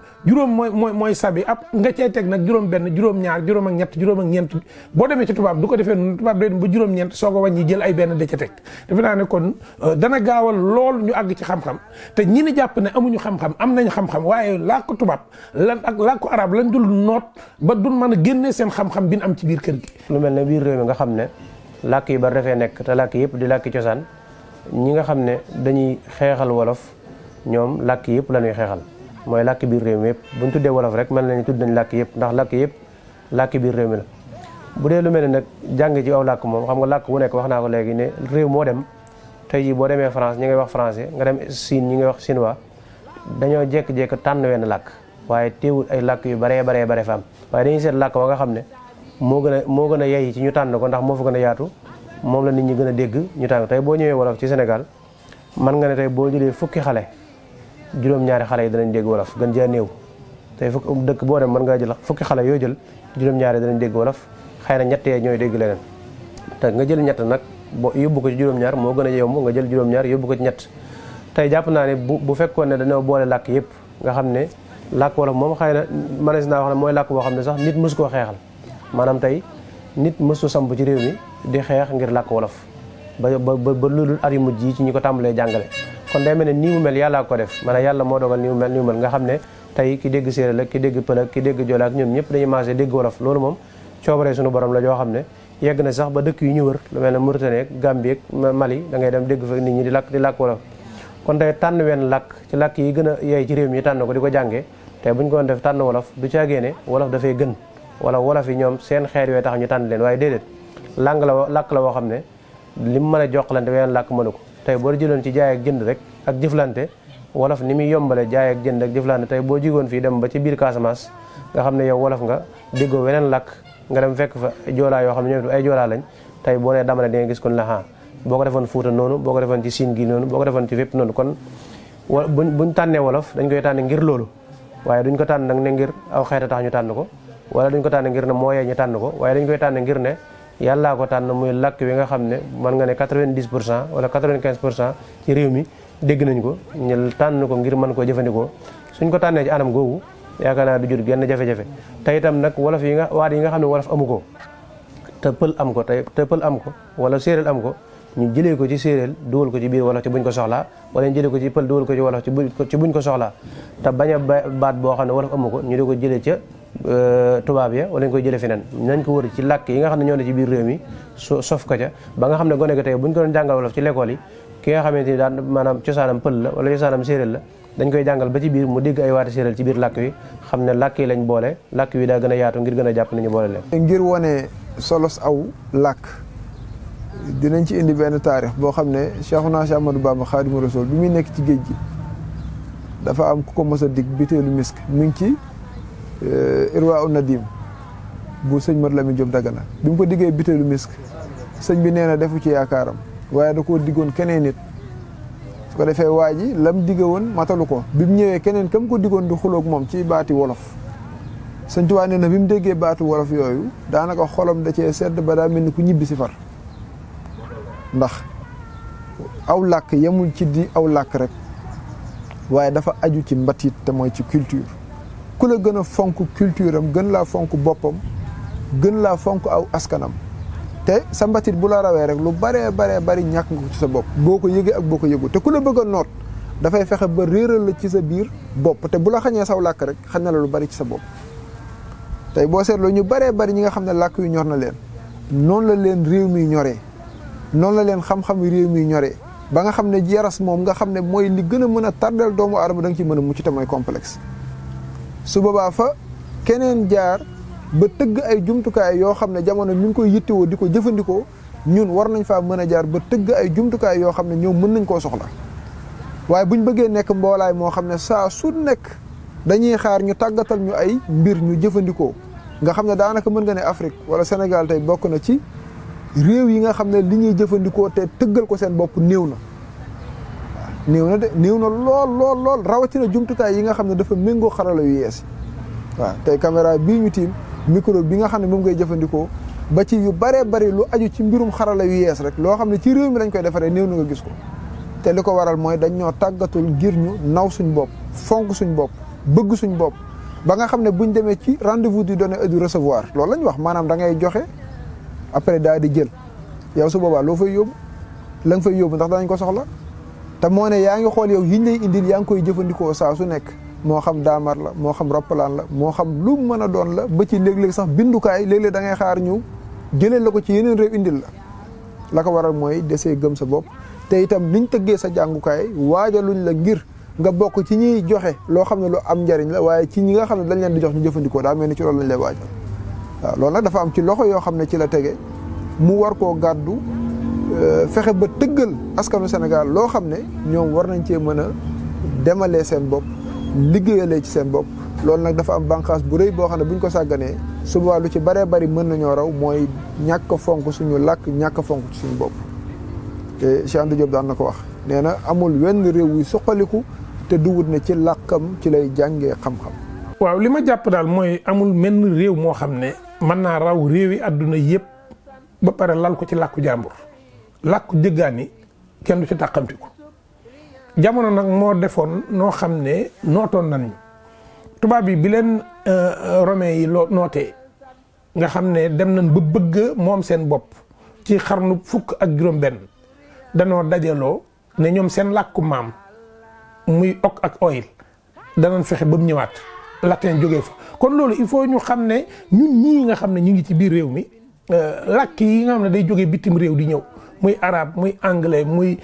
mooy sabi ab nga cay teg nag juróom benn juróom ñaar juróom ak ñett juróom ak ñeent boo demee ci tubaab du ko defee noonu tubaab day dem ba juróom-ñeent soo ko wàññi jël ay benn da ca teg defe naa ne kon dana gaawal lool ñu àgg ci xam-xam te ñi ni jàpp ne amuñu xam-xam am nañ xam-xam waaye làkku tubaab lan ak làkku arab lañ dul noot ba duñ mën a génnee seen xam-xam bi ñu am ci biir kër gi. lu mel ne biir réew mi nga xam ne làkk yi bari dafay nekk te làkk yëpp di làkki cosaan ñi nga xam ne dañuy xeexal wolof ñoom làkk yëpp la ñuy xeexal mooy làkk biir réew mi yëpp bu ñu tuddee wolof rek mel na ni tudd nañ làkk yëpp ndax làkk yëpp làkk biir réew mi la. bu dee lu mel ne nag jàng ci aw làkk moom xam nga làkk wu nekk wax naa ko léegi ne réew moo dem tey jii boo demee France ñi ngay wax français nga dem Chine ñi ngay wax chinois dañoo jékki-jékki tànn wenn làkk waaye teewul ay làkk yu baree fa am waaye dañuy seet làkk wa nga xam ne moo gën a yey ci ñu tànn ko ndax moo fa gën a yaatu moom la nit ñi gën a dégg ñu tànn tey boo ñëwee wolof ci Sénégal man nga ne tey boo jëlee fukki xale juróom-ñaari xale yi danañ dégg wolof gën jaa néew tey dëkk boo dem mën ngaa jël fukki xale yoo jël juróom-ñaari danañ dégg wolof xëy na ñettee ñooy dégg leneen te nga jël ñett nag boo yóbbu ko ci juróom-ñaar moo gën a yomb nga jël juróom-ñaar yóbbu ko ci ñett tey jàpp naa ne bu fekkoon ne dañoo boole làkk yëpp nga xam ne làkk wolof moom xëy na mënees naa wax ne mooy làkk boo xam ne sax nit mësu koo xeexal maanaam tey nit mësu samp ci réew mi di xeex ngir làkk wolof ba loolu at yu mujj yi ci ñi ko tàmbalee jàngale kon day mel ne nii mu mel yàllaa ko def maanaam yàlla moo dogal nii mu mel nga xam ne tey ki dégg séeréer ak ki dégg pël ak ki dégg jola ak ñoom ñëpp dañuy maase dégg wolof loolu moom coobaree suñu borom la joo xam ne yegg na sax ba dëkk yu ñu wër lu mel ne Mauritanie ak Gambie ak Mali da ngay dem dégg fa nit ñi di làkk wolof kon tey tànn wenn làkk ci làkk yi gën a yeey ci réew mi tànn ko di ko jàngee tey buñ ko doon def tànn wolof du caagee ne wolof dafay gën wala wolof yi ñoom seen xeet yooyu tax ñu tànn leen waaye déedéet làkk la woo xam ne li mu mën a jokkalante wenn làkk mënu ko tey boo jëloon ci jaay ak jënd rek ak jëflante wolof ni muy yombale jaay ak jënd ak jëflante tey boo jigoon fii dem ba ci biir Casamance nga xam ne yow wolof nga déggoo weneen làkk nga dem fekk fa joolaa yoo xam ne ñoom ay joolaa lañ tey boo nee dama ne di nga gis kon la boo ko defoon Fuuta noonu boo ko defoon ci Siin gi noonu boo ko defoon ci fépp noonu kon buñ tànnee wolof dañ koy tànn ngir loolu waaye duñ ko tànn nag ne ngir aw xeeta tax ñu tànn ko wala duñ ko tànn ngir ne mooyee ñu tànn ko waaye dañ koy tànn ngir ne yàllaa ko tànn muy làkk wi nga xam ne mën nga ne 90% wala 95% ci réew mi dégg nañ ko ñu tànn ko ngir mën koo jëfandikoo suñ ko tànnee ci anam googu yaakaar naa du jur genn jafe-jafe te itam nag wolof yi nga waat yi nga xam ne wolof amu ko te pël am ko te pël am ko wala séeréel am ko ñu jëlee ko ci séeréel dugal ko ci biir wolof ci buñ ko soxlaa wala ñu jëlee ko ci pël dugal ko ci wolof ci buñ ko soxlaa te bañ a baat boo xam ne wolof amu ko ñu di ko jëlee ca tubaab ya wala ñu koy jëlee feneen nañ ko wër ci làkk yi nga xam ne ñoo ne ci biir réew mi sof ko ca ba nga xam ne gone ko tey buñ ko doon jàngal wolof ci l'école yi ki nga xamante ni daan maanaam cosaanam pël la wala cosaanam séeréel la dañ koy jàngal ba ci biir mu dégg ay waati séeréel ci biir làkk wi xam ne làkk yi lañ boole làkk wi daa gën a yaatu ngir gën a jàpp nañu boole leen ngir wone solos aw làkk dinañ ci indi benn taarix boo xam ne Cheikhuna Cheikh Ahmadou Bamba Khadimu Rasul bi muy nekk ci géej gi dafa am ku ko mos a dig bitéelu misk mi ngi ci Irwa u Nadim bu sëñ Mat Lamin Jóob Dagana bi mu ko diggee bitéelu misk sëñ bi nee na defu ci yaakaaram waaye da koo diggoon keneen nit su ko defee waa ji lam digge woon matalu ko bi mu ñëwee keneen kam ko diggoon di xuloog moom ci baati wolof sëñ Tuubaa nee na bi mu déggee baatu wolof yooyu daanaka xolam da cee sedd ba daa mel ni ku ñibbi si far ndax aw làkk yemul ci di aw làkk rek waaye dafa aju ci mbatit te mooy ci culture ku la gën a fonk culture am gën laa fonk boppam gën laa fonk aw askanam te sa mbatit bu la rawee rek lu baree bari ñàkk nga ko ci sa bopp boo ko yëgee ak boo ko yëgu te ku la bëgg a noot dafay fexe ba réeral la ci sa biir bopp te bu la xañee saw làkk rek xañ na la lu bari ci sa bopp tey boo seetloo ñu baree bari ñi nga xam ne làkk yu ñor na leen noonu la leen réew mi ñoree noonu la leen xam-xam réew mi ñoree ba nga xam ne yaras moom nga xam ne mooy li gën a mën a tardel doomu aadama da nga ci mën a mucc te mooy complexe su boobaa fa keneen jaar ba tëgg ay jumtukaay yoo xam ne jamono mi ngi koy yittewoo di ko jëfandikoo ñun war nañ faa mën a jaar ba tëgg ay jumtukaay yoo xam ne ñoom mën nañ koo soxla waaye buñ bëggee nekk mboolaay moo xam ne saa su nekk dañuy xaar ñu tàggatal ñu ay mbir ñu jëfandikoo nga xam ne daanaka mën nga ne Afrique wala Sénégal tey bokk na ci réew yi nga xam ne li ñuy jëfandikoo te tëggal ko seen bopp néew na néew na lool rawatina jumtukaay yi nga xam ne dafa méngoo xarala yu yees waaw tey caméra bii ñu tiim micro bi nga xam ne moom ngay jëfandikoo ba ci yu baree bari lu aju ci mbirum xarala yu yees rek loo xam ne ci réew mi lañ koy defaree néew na nga gis ko te li ko waral mooy dañ ñoo tàggatul ngir ñu naw suñ bopp fonk suñ bopp bëgg suñ bopp ba nga xam ne buñ demee ci rendez-vous du donner et du recevoir loolu la ñu wax maanaam da ngay joxe après daal di jël yow su boobaa loo fay yóbbu la nga fay yóbbu ndax danañ ko soxla te moo ne yaa ngi xool yow yiñ lay indil yaa ngi koy jëfandikoo saa su nekk moo xam daamar la moo xam roppalaan la moo xam lu mën a doon la ba ci léeg-léeg sax bindukaay léeg-léeg da ngay xaar ñu jëlee la ko ci yeneen réew indil la ko waral mooy desee gëm sa bopp te itam niñ tëggee sa jàngukaay waajaluñ la ngir nga bokk ci ñuy joxe loo xam ne lu am njariñ la waaye ci ñi nga xam ne dañ leen di jox ñu jëfandikoo daa mel ni ci loolu lañ lay waaj waaw loolu nag dafa am ci loxo yoo xam ne ci la tege mu war koo gàddu fexe ba tëggal askanu Sénégal loo xam ne ñoom war nañ cee mën a demalee seen bopp liggéeyalee ci seen bopp loolu nag dafa am bànqaas bu rëy boo xam ne buñ ko sàgganee suba lu ci baree bari mën nañoo raw mooy ñàkk a fonk suñu làkk ñàkk a fonk ci suñu bopp te Cheikh Anta Diop daan na ko wax nee na amul wenn réew wuy suqaliku te duwut ne ci làkkam ci lay jàngee xam-xam. waaw li ma jàpp daal mooy amul menn réew moo xam ne mën naa raw réewi àdduna yëpp ba pare lal ko ci làkku jàmbur làkku jëggaani kenn du ci tàqamtiku jamono nag moo defoon noo xam ne nootoon nañu tubaab yi bi leen romain yi nootee nga xam ne dem nañ ba bëgg moom seen bopp ci xarnu fukk ak juróom-benn danoo dajaloo ne ñoom seen làkku maam muy ok ak oyil danañ fexe ba mu ñëwaat latin jógee fa kon loolu il faut ñu xam ne ñun ñii nga xam ne ñu ngi ci biir réew mi làkk yi nga xam ne day jógee bitim réew di ñëw muy arabe muy anglais muy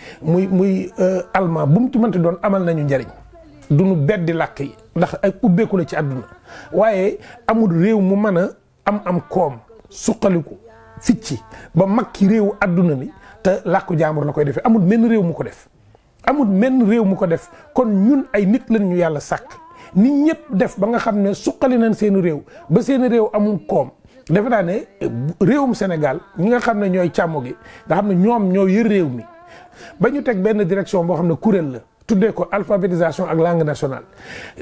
allemand bu mu ci mënti doon amal nañu njariñ duñu beddi làkk yi ndax ay ubbeeku la ci àdduna waaye amul réew mu mën a am koom suqaliku ficci ba mag ki réewu àdduna mi te làkku jaambur la koy defee amul menn réew mu ko def amul menn réew mu ko def kon ñun ay nit lañ ñu yàlla sàkk nit ñëpp def ba nga xam ne suqali nañ seen réew ba seen réew amul koom defe naa ne réewum Sénégal ñi nga xam ne ñooy càmmo gi nga xam ne ñoom ñoo yër réew mi ba ñu teg benn direction boo xam ne kuréel la tuddee ko alphabétisation ak langue nationale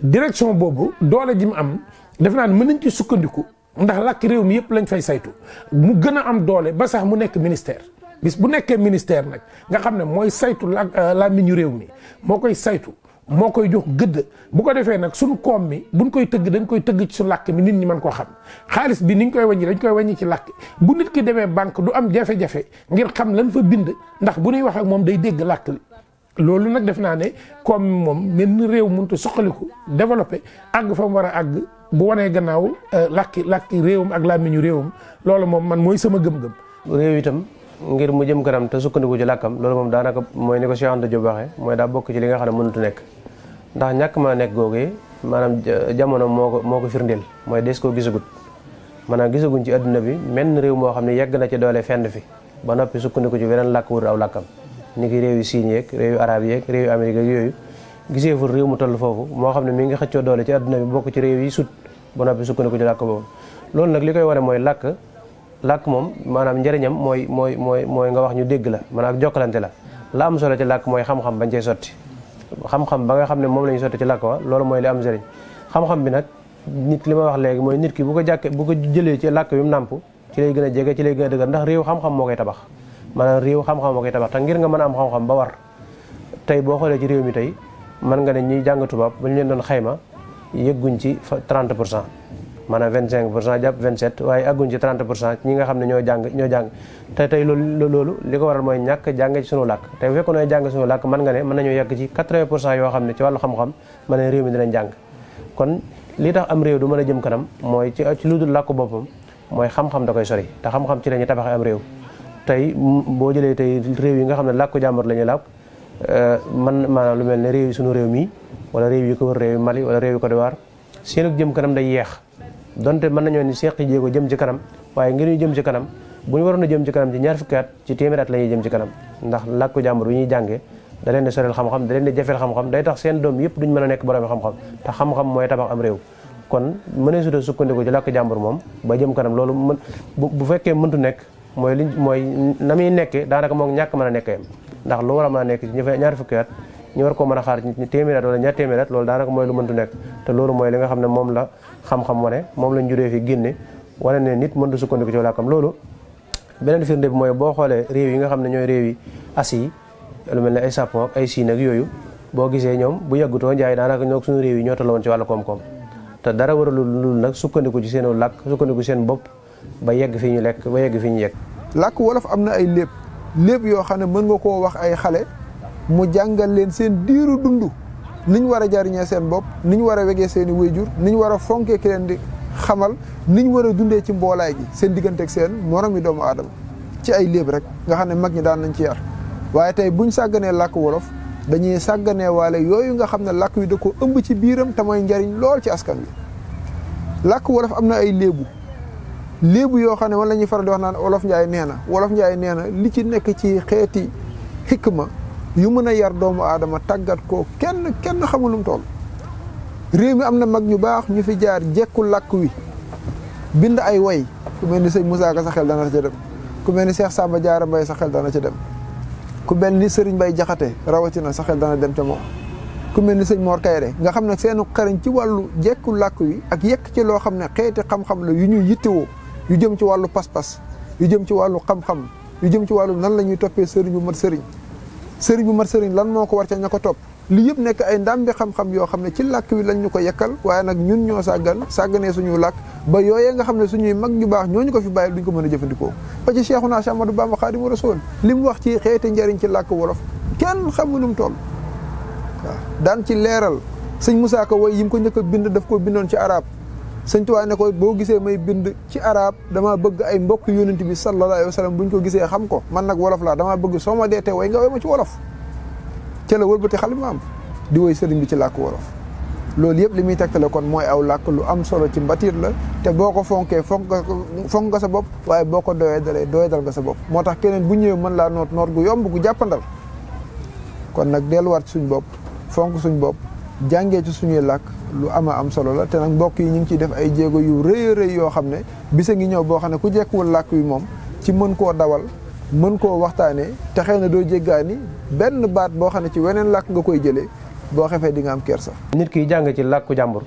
direction boobu doole ji mu am defe naa ne mën nañ ci sukkandiku ndax làkk réew mi yëpp lañ fay saytu mu gën a am doole ba sax mu nekk ministère bis bu nekkee ministère nag nga xam ne mooy saytu làmmiñu réew mi moo koy saytu moo koy jox gëdd bu ko defee nag suñ koom mi buñ koy tëgg dañ koy tëgg ci su làkk mi nit ñi mën koo xam xaalis bi niñ koy wàññi dañ koy wàññi ci làkk bu nit ki demee banque du am jafe-jafe ngir xam lan fa bind ndax bu ñuy wax ak moom day dégg làkk li loolu nag def naa ne koom moom menn réew mënut a suqaliku développé àgg fa mu war a àgg bu wanee gannaaw làkki réewam ak làmmiñu réewam loolu moom man mooy sama gëm-gëm. réew itam ngir mu jëm kanam te sukkandiku ci làkkam loolu moom daanaka mooy ni ko Cheikh Anta Diop waxee mooy daa bokk ci li nga xam ne mënut nekk ndax ñàkk maa nekk googee maanaam jamono moo ko firndeel mooy des koo gisagut maanaam gisaguñ ci adduna bi menn réew moo xam ne yegg na ci doole fenn fi ba noppi sukkandiku ci weneen làkk wut aw làkkam ni ki réew yu siin yeeg réew yu arab yeeg réew yu Amérique ak yooyu gisee fu réew mu toll foofu moo xam ne mi ngi xëccoo doole ci adduna bi bokk ci réew yi sut ba noppi sukkandiku ci làkk boobu loolu nag li koy wane mooy làkk moom maanaam njëriñam mooy nga wax ñu dégg la maanaam ak jokkalante la am solo ci làkk mooy xam-xam bañ cey sotti xam-xam ba nga xam ne moom la ñu sotti ci làkk wa loolu mooy li am njëriñ xam-xam bi nag nit li ma wax léegi mooy nit ki bu ko jëlee ci làkk bi mu nàmp ci lay gën a jege ci lay gën a dëgër ndax réew xam-xam moo koy tabax maanaam réew xam-xam moo koy tabax te ngir nga mën a am xam-xam ba war tey boo xoolee ci réew mi tey mën nga ne ñuy jàng tubaab ba ñu leen doon xayma yëgguñ ci 30%, maanaam 25% jàpp 27 waaye àgguñ ci 30% ñi nga xam ne ñoo jàng te tey loolu li ko waral mooy ñàkk jàng ci sunu làkk tey bu fekkoon ne jàng sunu làkk mën nga ne mën nañoo yegg ci 80% yoo xam ne ci wàllu xam-xam mën ne réew mi dinañ jàng. kon li tax am réew du mën a jëm kanam mooy ci lu dul làkku boppam mooy xam-xam da koy sori te xam-xam ci la ñuy tabaxee am réew. tey boo jëlee tey réew yi nga xam ne làkku jàmbur la ñuy làkk maanaam lu mel ne réew yi sunu réew mii wala réew yi ko wër réew yi Mali wala réew yi Côte d'Ivoire seen ak jëm kanam day yeex donte mën nañoo ni seqi jéego jëm ci kanam waaye ngir ñu jëm ci kanam bu ñu waroon a jëm ci kanam ci ñaar fukki at ci téeméeri at la ñuy jëm ci kanam ndax làkku jàmbur bi ñuy jàngee da leen di soreel xam-xam da leen di jafeel xam-xam day tax seen doom yëpp duñ mën a nekk boroomi xam-xam te xam-xam mooy tabax am réew. kon mënee suta sukkandiku ci làkku jàmbur moom ba jëm kanam loolu mën bu fekkee mëntu nekk mooy na muy nekkee daanaka moom ñàkk mën a nekkee ndax lu war a mën a nekk ci ñaar fukki at ñu war koo mën a xaar ci téeméeri at wala ñaar téeméeri at loolu daanaka mooy lu mëntu nekk te loolu mooy li nga xam ne moom la xam-xam wane moom lañ juree fi génne wane ne nit mëntu sukkandiku ci làkkam loolu beneen firnde bi mooy boo xoolee réew yi nga xam ne ñooy réew yi Asie yi lu mel ne ay Japon ak ay Chine ak yooyu boo gisee ñoom bu yàggutoo njaay daanaka ñoo suñu réew yi ñoo tolloon ci wàllu koom-koom te dara waralu lu nag sukkandiku ci seen làkk sukkandiku seen bopp ba yegg fi ñu lekk ba yegg fi ñu yegg. làkk wolof am na ay léeb yoo xam ne mën nga koo wax ay xale mu jàngal leen seen diiru dund niñ war a jariñee seen bopp niñ war a wegee seen i wéyjur niñ war a fonkee ki leen di xamal niñ war a dundee ci mboolaay gi seen digganteeg seen moromi doomu aadama ci ay léeb rek nga xam ne mag ñi daan nañ ci yar waaye tey buñ sàgganee làkk wolof dañuy sàgganee waale yooyu nga xam ne làkk wi da ko ëmb ci biiram te mooy njariñ lool ci askan wi làkk wolof am na ay léebu yoo xam ne wala ñuy faral di wax naan wolof njaay nee na li ci nekk ci xeeti xikma yu mën a yar doomu aadama tàggat ko kenn xamul lu mu toll réew mi am na mag ñu baax ñu fi jaar jekku làkk wi bind ay way ku mel ni sëñ Moussa Ka sa xel dana ca dem ku mel ni Cheikh Samba Diarra Mbaye sa xel dana ca dem ku mel ni Serigne Mbaye Jaxate rawatina sa xel dana dem ca moom ku mel ni sëñ Mor Kayre nga xam ne seenu xarañ ci wàllu jekku làkk wi ak yekk ci loo xam ne xeeti xam-xam la yu ñuy yittewoo yu jëm ci wàllu pas-pas yu jëm ci wàllu xam-xam yu jëm ci wàllu nan la ñuy toppee sëriñ bu mat sëriñ lan moo ko war ca ña ko topp li yëpp nekk ay ndàmbi xam-xam yoo xam ne ci làkk wi lañ ñu ko yekkal waaye nag ñun ñoo sàgganee suñu làkk ba yooyee nga xam ne suñuy mag ñu baax ñooñu ko fi bàyyi duñ ko mën a jëfandikoo ba ci Cheikhuna Ahmadou Bamba Khadimu Rasul li mu wax ci xeeti njariñ ci làkk wolof kenn xamul nu mu toll waaw daan ci leeral sëñ Moussa Ka way yi mu ko njëkk a bind daf ko bindoon ci arab sëñ Tuubaa ne ko boo gisee may bind ci arab dama bëgg ay mbokk yonent bi sallallahu alayhi wa sallam buñ ko gisee xam ko man nag wolof laa damaa bëgg soo ma dee te way nga way ma ci wolof ca la wëlbati xalimaam di woy sëriñ bi ci làkk wolof loolu yëpp li muy tegtale kon mooy aw làkk lu am solo ci mbatiir la te boo ko fonkee fonk nga sa bopp waaye boo ko doyadal nga sa bopp moo tax keneen bu ñëwee mën laa noot gu yomb gu jàppandal kon nag delluwaat suñ bopp fonk suñ bopp jàngee ci suñuy làkk lu ama am solo la te nag mbokk yi ñu ngi ciy def ay jéego yu rëy rëy yoo xam ne bisa ngi ñëw boo xam ne ku jekkuwul làkk wi moom ci mën koo dawal mën koo waxtaanee te xëy na doo jéggaani benn baat boo xam ne ci weneen làkk nga koy jëlee boo xefee di nga am kersa. nit ki jàng ci làkku jàmbur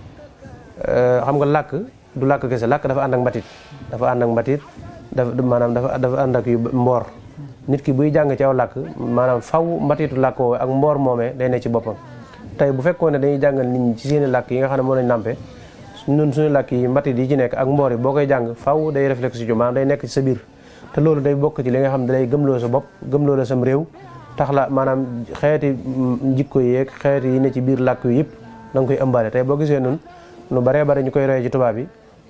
xam nga làkk du làkk kese làkk dafa ànd ak mbatit maanaam dafa ànd ak yu mboor nit ki buy jàng ci aw làkk maanaam faw mbatitu làkk woowu ak mboor moomee day ne ci boppam. tey bu fekkoon ne dañuy jàngal nit ñi ci seeni làkk yi nga xam ne moo lañ nàmpe ñun suñu làkk yi mbatit yi ci nekk ak mboor yi boo koy jàng faw day réflexe ci maanaam day nekk ci sa biir te loolu day bokk ci li nga xam ne dalay gëmloo sa bopp gëmloo la sam réew tax la maanaam xeeti jikko yeeg xeeti yi ne ci biir làkk yi yëpp da nga koy ëmbaale tey boo gisee nun nu baree bari ñu koy roye ci tubaab yi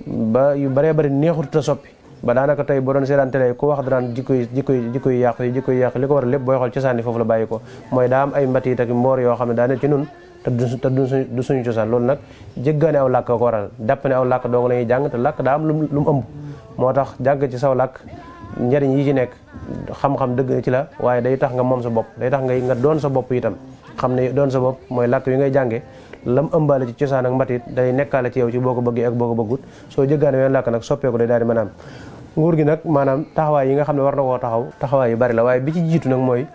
ba yu baree bari neexut a soppi ba daanaka tey boo doon seetaan télé ku wax daan jikko yi yàqu li ko war a lépp booy xool cosaan yi foofu la bàyyi ko mooy daa am ay mbatit ak mboor yoo xam ne daa ne ci nun te du suñu cosaan loolu nag jéggaane aw làkk ko waral jàpp ne aw làkk dong la ñuy jàng te làkk daa am lu mu ëmb moo tax jàng ci saw làkk njariñ yi ci nekk xam-xam dëgg ci la waaye day tax nga moom sa bopp day tax nga doon sa bopp itam xam ne doon sa bopp mooy làkk yi ngay jànge lam ëmbaale ci cosaan ak mbatit day nekkaale ci yow ci boo ko bëggee ak boo ko bëggut soo jéggaane yoon làkk nag soppeeku day daal di mën a am nguur gi nag maanaam taxawaay yi nga xam ne war na koo taxawaay yu bari la waaye bi ci jiitu nag mooy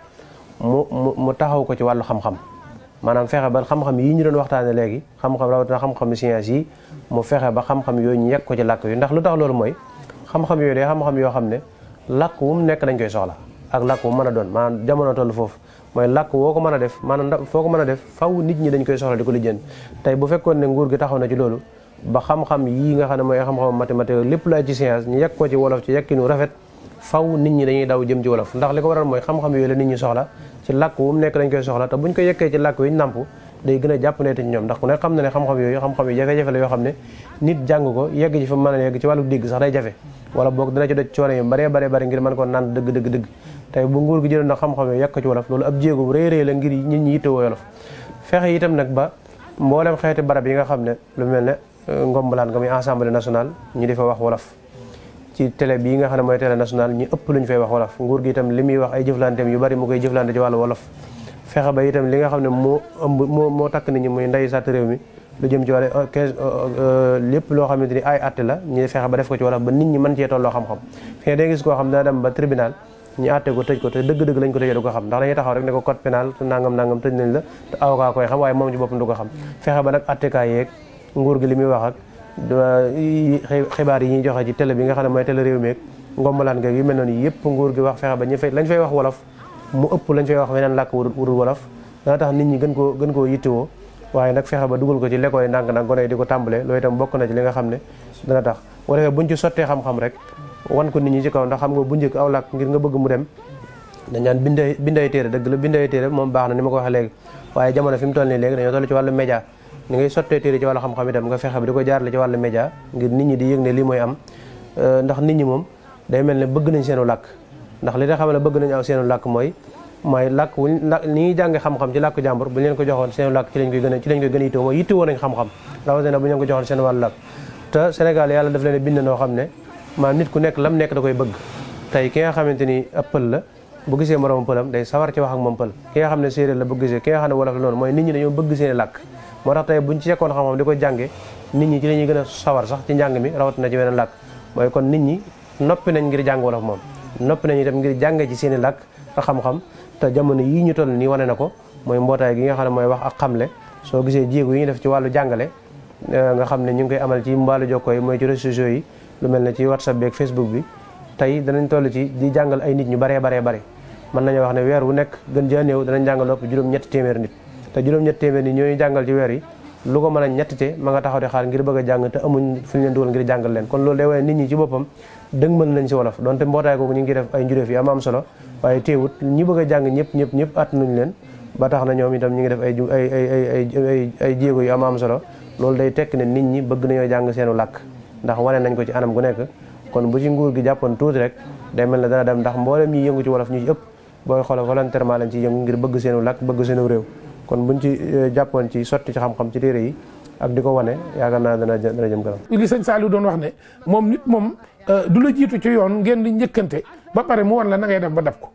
mu taxaw ko ci wàllu xam-xam maanaam fexe ba xam-xam yi ñu doon waxtaane léegi xam-xam rawatina xam-xam science yi mu fexe ba xam-xam yooyu ñu yegg ko ci làkk yi ndax lu tax loolu mooy xam-xam yooyu day xam-xam yoo xam ne làkk wu mu nekk dañ koy soxla ak làkk bu mën a doon maanaam jamono toll foofu mooy làkk woo ko mën a def maanaam foo ko mën a def faw nit ñi dañ koy soxla di ko lijjanti tey bu fekkoon ne nguur gi taxaw na ci loolu ba xam-xam yii nga xam ne mooy xam-xam mathématique lépp laay ci science ñu yegg ko ci wolof ci yekkinu rafet faw nit ñi dañuy daw jëm ci wolof ndax li ko waral mooy xam-xam yooyu la nit ñi soxla ci làkk wu mu nekk dañ koy soxla te buñ ko yekkee ci làkk wi ñu nàmp day gën a jàpp ne te ci ñoom ndax ku ne xam na ne xam-xam yooyu xam-xam yi jafe-jafe la yoo xam ne nit jàng ko yegg ci fa mën a yegg ci wàllu dégg sax day jafe wala boog dina ci doj coono yu bare ngir mën ko naan dëgg tey bu nguur gi jëloon nag xam-xam yooyu yegg ko ci wolof loolu ab jéego bu rëy la ngir nit ñi yittewoo wolof fexe itam nag ba mboolem xeeti barab yi nga xam ne lu mel ne ngombalaan nga muy assemblée nationale ñu di fa wax wolof ci télé bii nga xam ne mooy télé nationale ñi ëpp lu ñu fay wax wolof nguur gi itam li muy wax ay jëflanteem yu bari mu koy jëflante ci wàllu wolof fexe ba itam li nga xam ne moo takk nit ñi muy nday sàtt réew mi lu jëm ci wàllu 15 lépp loo xamante ni ay atte la ñu fexe ba def ko ci wolof ba nit ñi mën cee tolloo xam-xam fii day gis koo xam dana dem ba tribunal ñu àtte ko tëj ko te dëgg-dëgg lañ ko tëjee du ko xam ndax dañuy taxaw rek ne ko code pénal nangam tëj nañ la te avocat koy xam waaye moom ci boppam du ko xam fexe ba nag attekaay yeeg nguur gi li muy wax ak xibaar yi ñuy joxe ci télé bi nga xam ne mooy télé réew mi ak ngombalaan nga yu mel noonu yëpp nguur gi wax fexe ba lañ fay wax wolof mu ëpp lañ fay wax weneen làkk wurul wolof dana tax nit ñi gën koo yittewoo waaye nag fexe ba dugal ko ci l'école yi ndànk-ndànk gone yi di ko tàmbalee loolu itam bokk na ci li nga xam ne dana tax bu defee buñ ci sottee xam-xam rek wan ko nit ñi ci kaw ndax xam nga bu njëkk aw làkk ngir nga bëgg mu dem dañ naan binday téere dëgg la binday téere moom baax na ni ma ko waxee léegi waaye jamono fi mu toll nii léegi dañoo toll ci wàllu média ni ngay sottee téere ci wàllu xam-xam itam nga fexe ba di ko jaarale ci wàllu média ngir nit ñi di yëg ne lii mooy am ndax nit ñi moom day mel ne bëgg nañ seenu làkk ndax li nga xam ne bëgg nañ aw seenu làkk mooy làkk ni ñuy jànge xam-xam ci làkk jàmbur bu ñu leen ko joxoon seenu làkk ci lañ koy gën a yittewoo mooy yittewoo nañ xam-xam rawatina bu ñu leen ko joxoon seen wàllu làkk te Sénégal yàlla daf leen bind noo xam ne maanaam nit ku nekk lam nekk da koy bëgg tey ki nga xamante ni ab pël la bu gisee moroom pëlam day sawar ci wax ak moom pël ki nga xam ne séeréer la bu gisee ki nga xam ne wolof la noonu mooy nit ñi dañoo bëgg seeni làkk moo tax tey buñ ci yekkoon xam-xam di ko jànge nit ñi ci la ñuy gën a sawar sax ci njàng mi rawatina ci weneen làkk mooy kon nit ñi noppi nañ ngir jàng wolof moom noppi nañ itam ngir jànge ci seeni làkk ak xam-xam te jamono yii ñu toll nii wane na ko mooy mbootaay gi nga xam ne mooy wax ak xamle soo gisee jéego yi ñu def ci wàllu jàngale nga xam ne ñu ngi koy amal ci mbaalu jokkoo yi mooy ci réseaux sociaux yi lu mel ne ci WhatsApp bi ak Facebook bi tey danañ toll ci di jàngal ay nit ñu baree mën nañoo wax ne weer wu nekk gën jaa néew danañ jàngal ëpp juróom-ñetti téeméer nit te juróom-ñetti téeméer nit ñooñu jàngal ci weer yi lu ko mën a ñettite ma nga taxaw di xaar ngir bëgg a jàng te amuñ fu ñu leen dugal ngir jàngal leen kon loolu day wane nit ñi ci boppam dëgmal nañ si wolof donte mbootaay googu ñu ngi def ay njuréef yi am solo waaye teewut ñi bëgg a jàng ñëpp at nañ leen ba tax na ñoom itam ñu ngi def ay jéego yu am solo loolu day tekk ne nit ñi bëgg nañoo jàng seenu làkk ndax wane nañ ko ci anam gu nekk kon bu ci nguur gi jàppoon tuuti rek day mel ne dana dem ndax mboolem ñi yëngu ci wolof ñu ci ëpp booy xoolal volontairement lañ ci yëngu ngir bëgg seenu làkk bëgg seenu réew kon buñ ci jàppoon ci sotti ci xam-xam ci téere yi ak di ko wane yaakaar naa dana jëm kanam. li sëñ Saliou doon wax ne moom nit moom du la jiitu ci yoon ngeen di njëkkante ba pare mu wan la na ngay def ba dab ko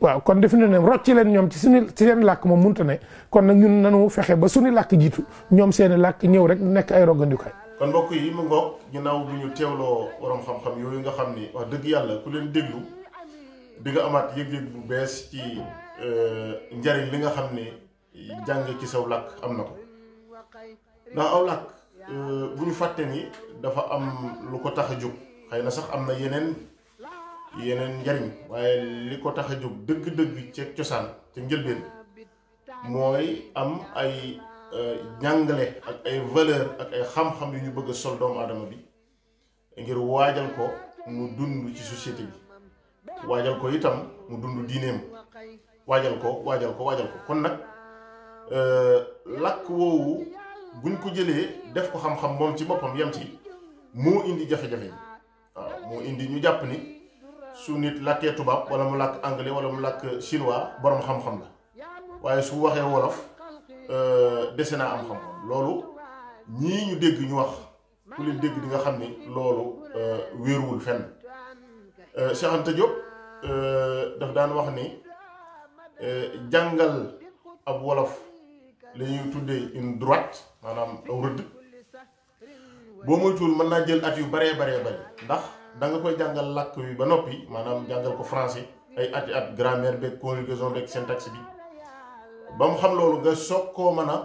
waaw kon def na ne rocci leen ñoom ci seen làkk moom munta ne kon nag ñun nanu fexe ba suñu làkk jiitu ñoom seeni làkk ñëw rek nekk ay rogandikaay. kon mbokk yi mu ngoog ginnaaw bu ñu teewloo borom xam-xam yooyu nga xam ni wax dëgg yàlla ku leen déglu di nga amaat yëg-yëg bu bees ci njariñ li nga xam ne jàng ci saw làkk am na ko ndax aw làkk bu ñu fàtte ni dafa am lu ko tax a jóg xëy na sax am na yeneen njariñ waaye li ko tax a jóg dëgg-dëgg ca cosaan ca njëlbeen mooy am ay jàngale ak ay valeur ak ay xam-xam yu ñu bëgg a sol doomu aadama bi ngir waajal ko mu dund ci société bi waajal ko itam mu dund diineem waajal ko kon nag làkk woowu buñ ko jëlee def ko xam-xam moom ci boppam yem ci moo indi jafe-jafe yi waaw moo indi ñu jàpp ni su nit làkkee tubaab wala mu làkk anglais wala mu làkk chinois borom xam-xam la waaye su waxee wolof dese naa am xam-xam loolu ñii ñu dégg ñu wax ku leen dégg di nga xam ni loolu wéeruwul fenn Cheikh Anta Diop daf daan wax ni jàngal ab wolof la ñuy tuddee une droite maanaam aw rëdd boo moytuwul mën naa jël at yu baree ndax da nga koy jàngal làkk wi ba noppi maanaam jàngal ko français ay at grammaire beeg conjugaison beeg syntaxe bi ba mu xam loolu nga soog koo mën a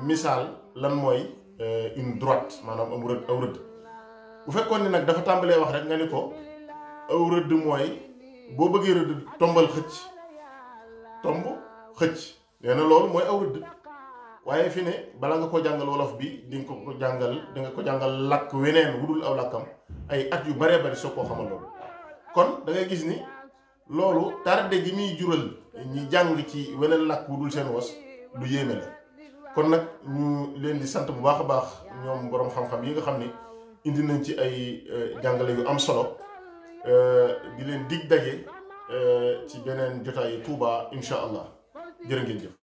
misaal lan mooy une droite maanaam aw rëdd bu fekkoon ni nag dafa tàmbalee wax rek nga ni ko aw rëdd mooy boo bëggee rëdd tombal xëcc tomb xëcc nee na loolu mooy aw rëdd waaye fi ne bala nga ko jàngal wolof bi di nga ko jàngal làkk weneen wudul aw làkkam ay at yu baree bari soo koo xamal loolu kon da ngay gis ni loolu tarde gi muy jural ñi jàng ci weneen làkk wudul seen was lu yéeme la kon nag ñu leen di sant bu baax a baax ñoom boroom xam-xam yi nga xam ni indi nañ ci ay jàngale yu am solo di leen dig daje ci beneen jotaayu Touba incha allah jërë ngeen jëf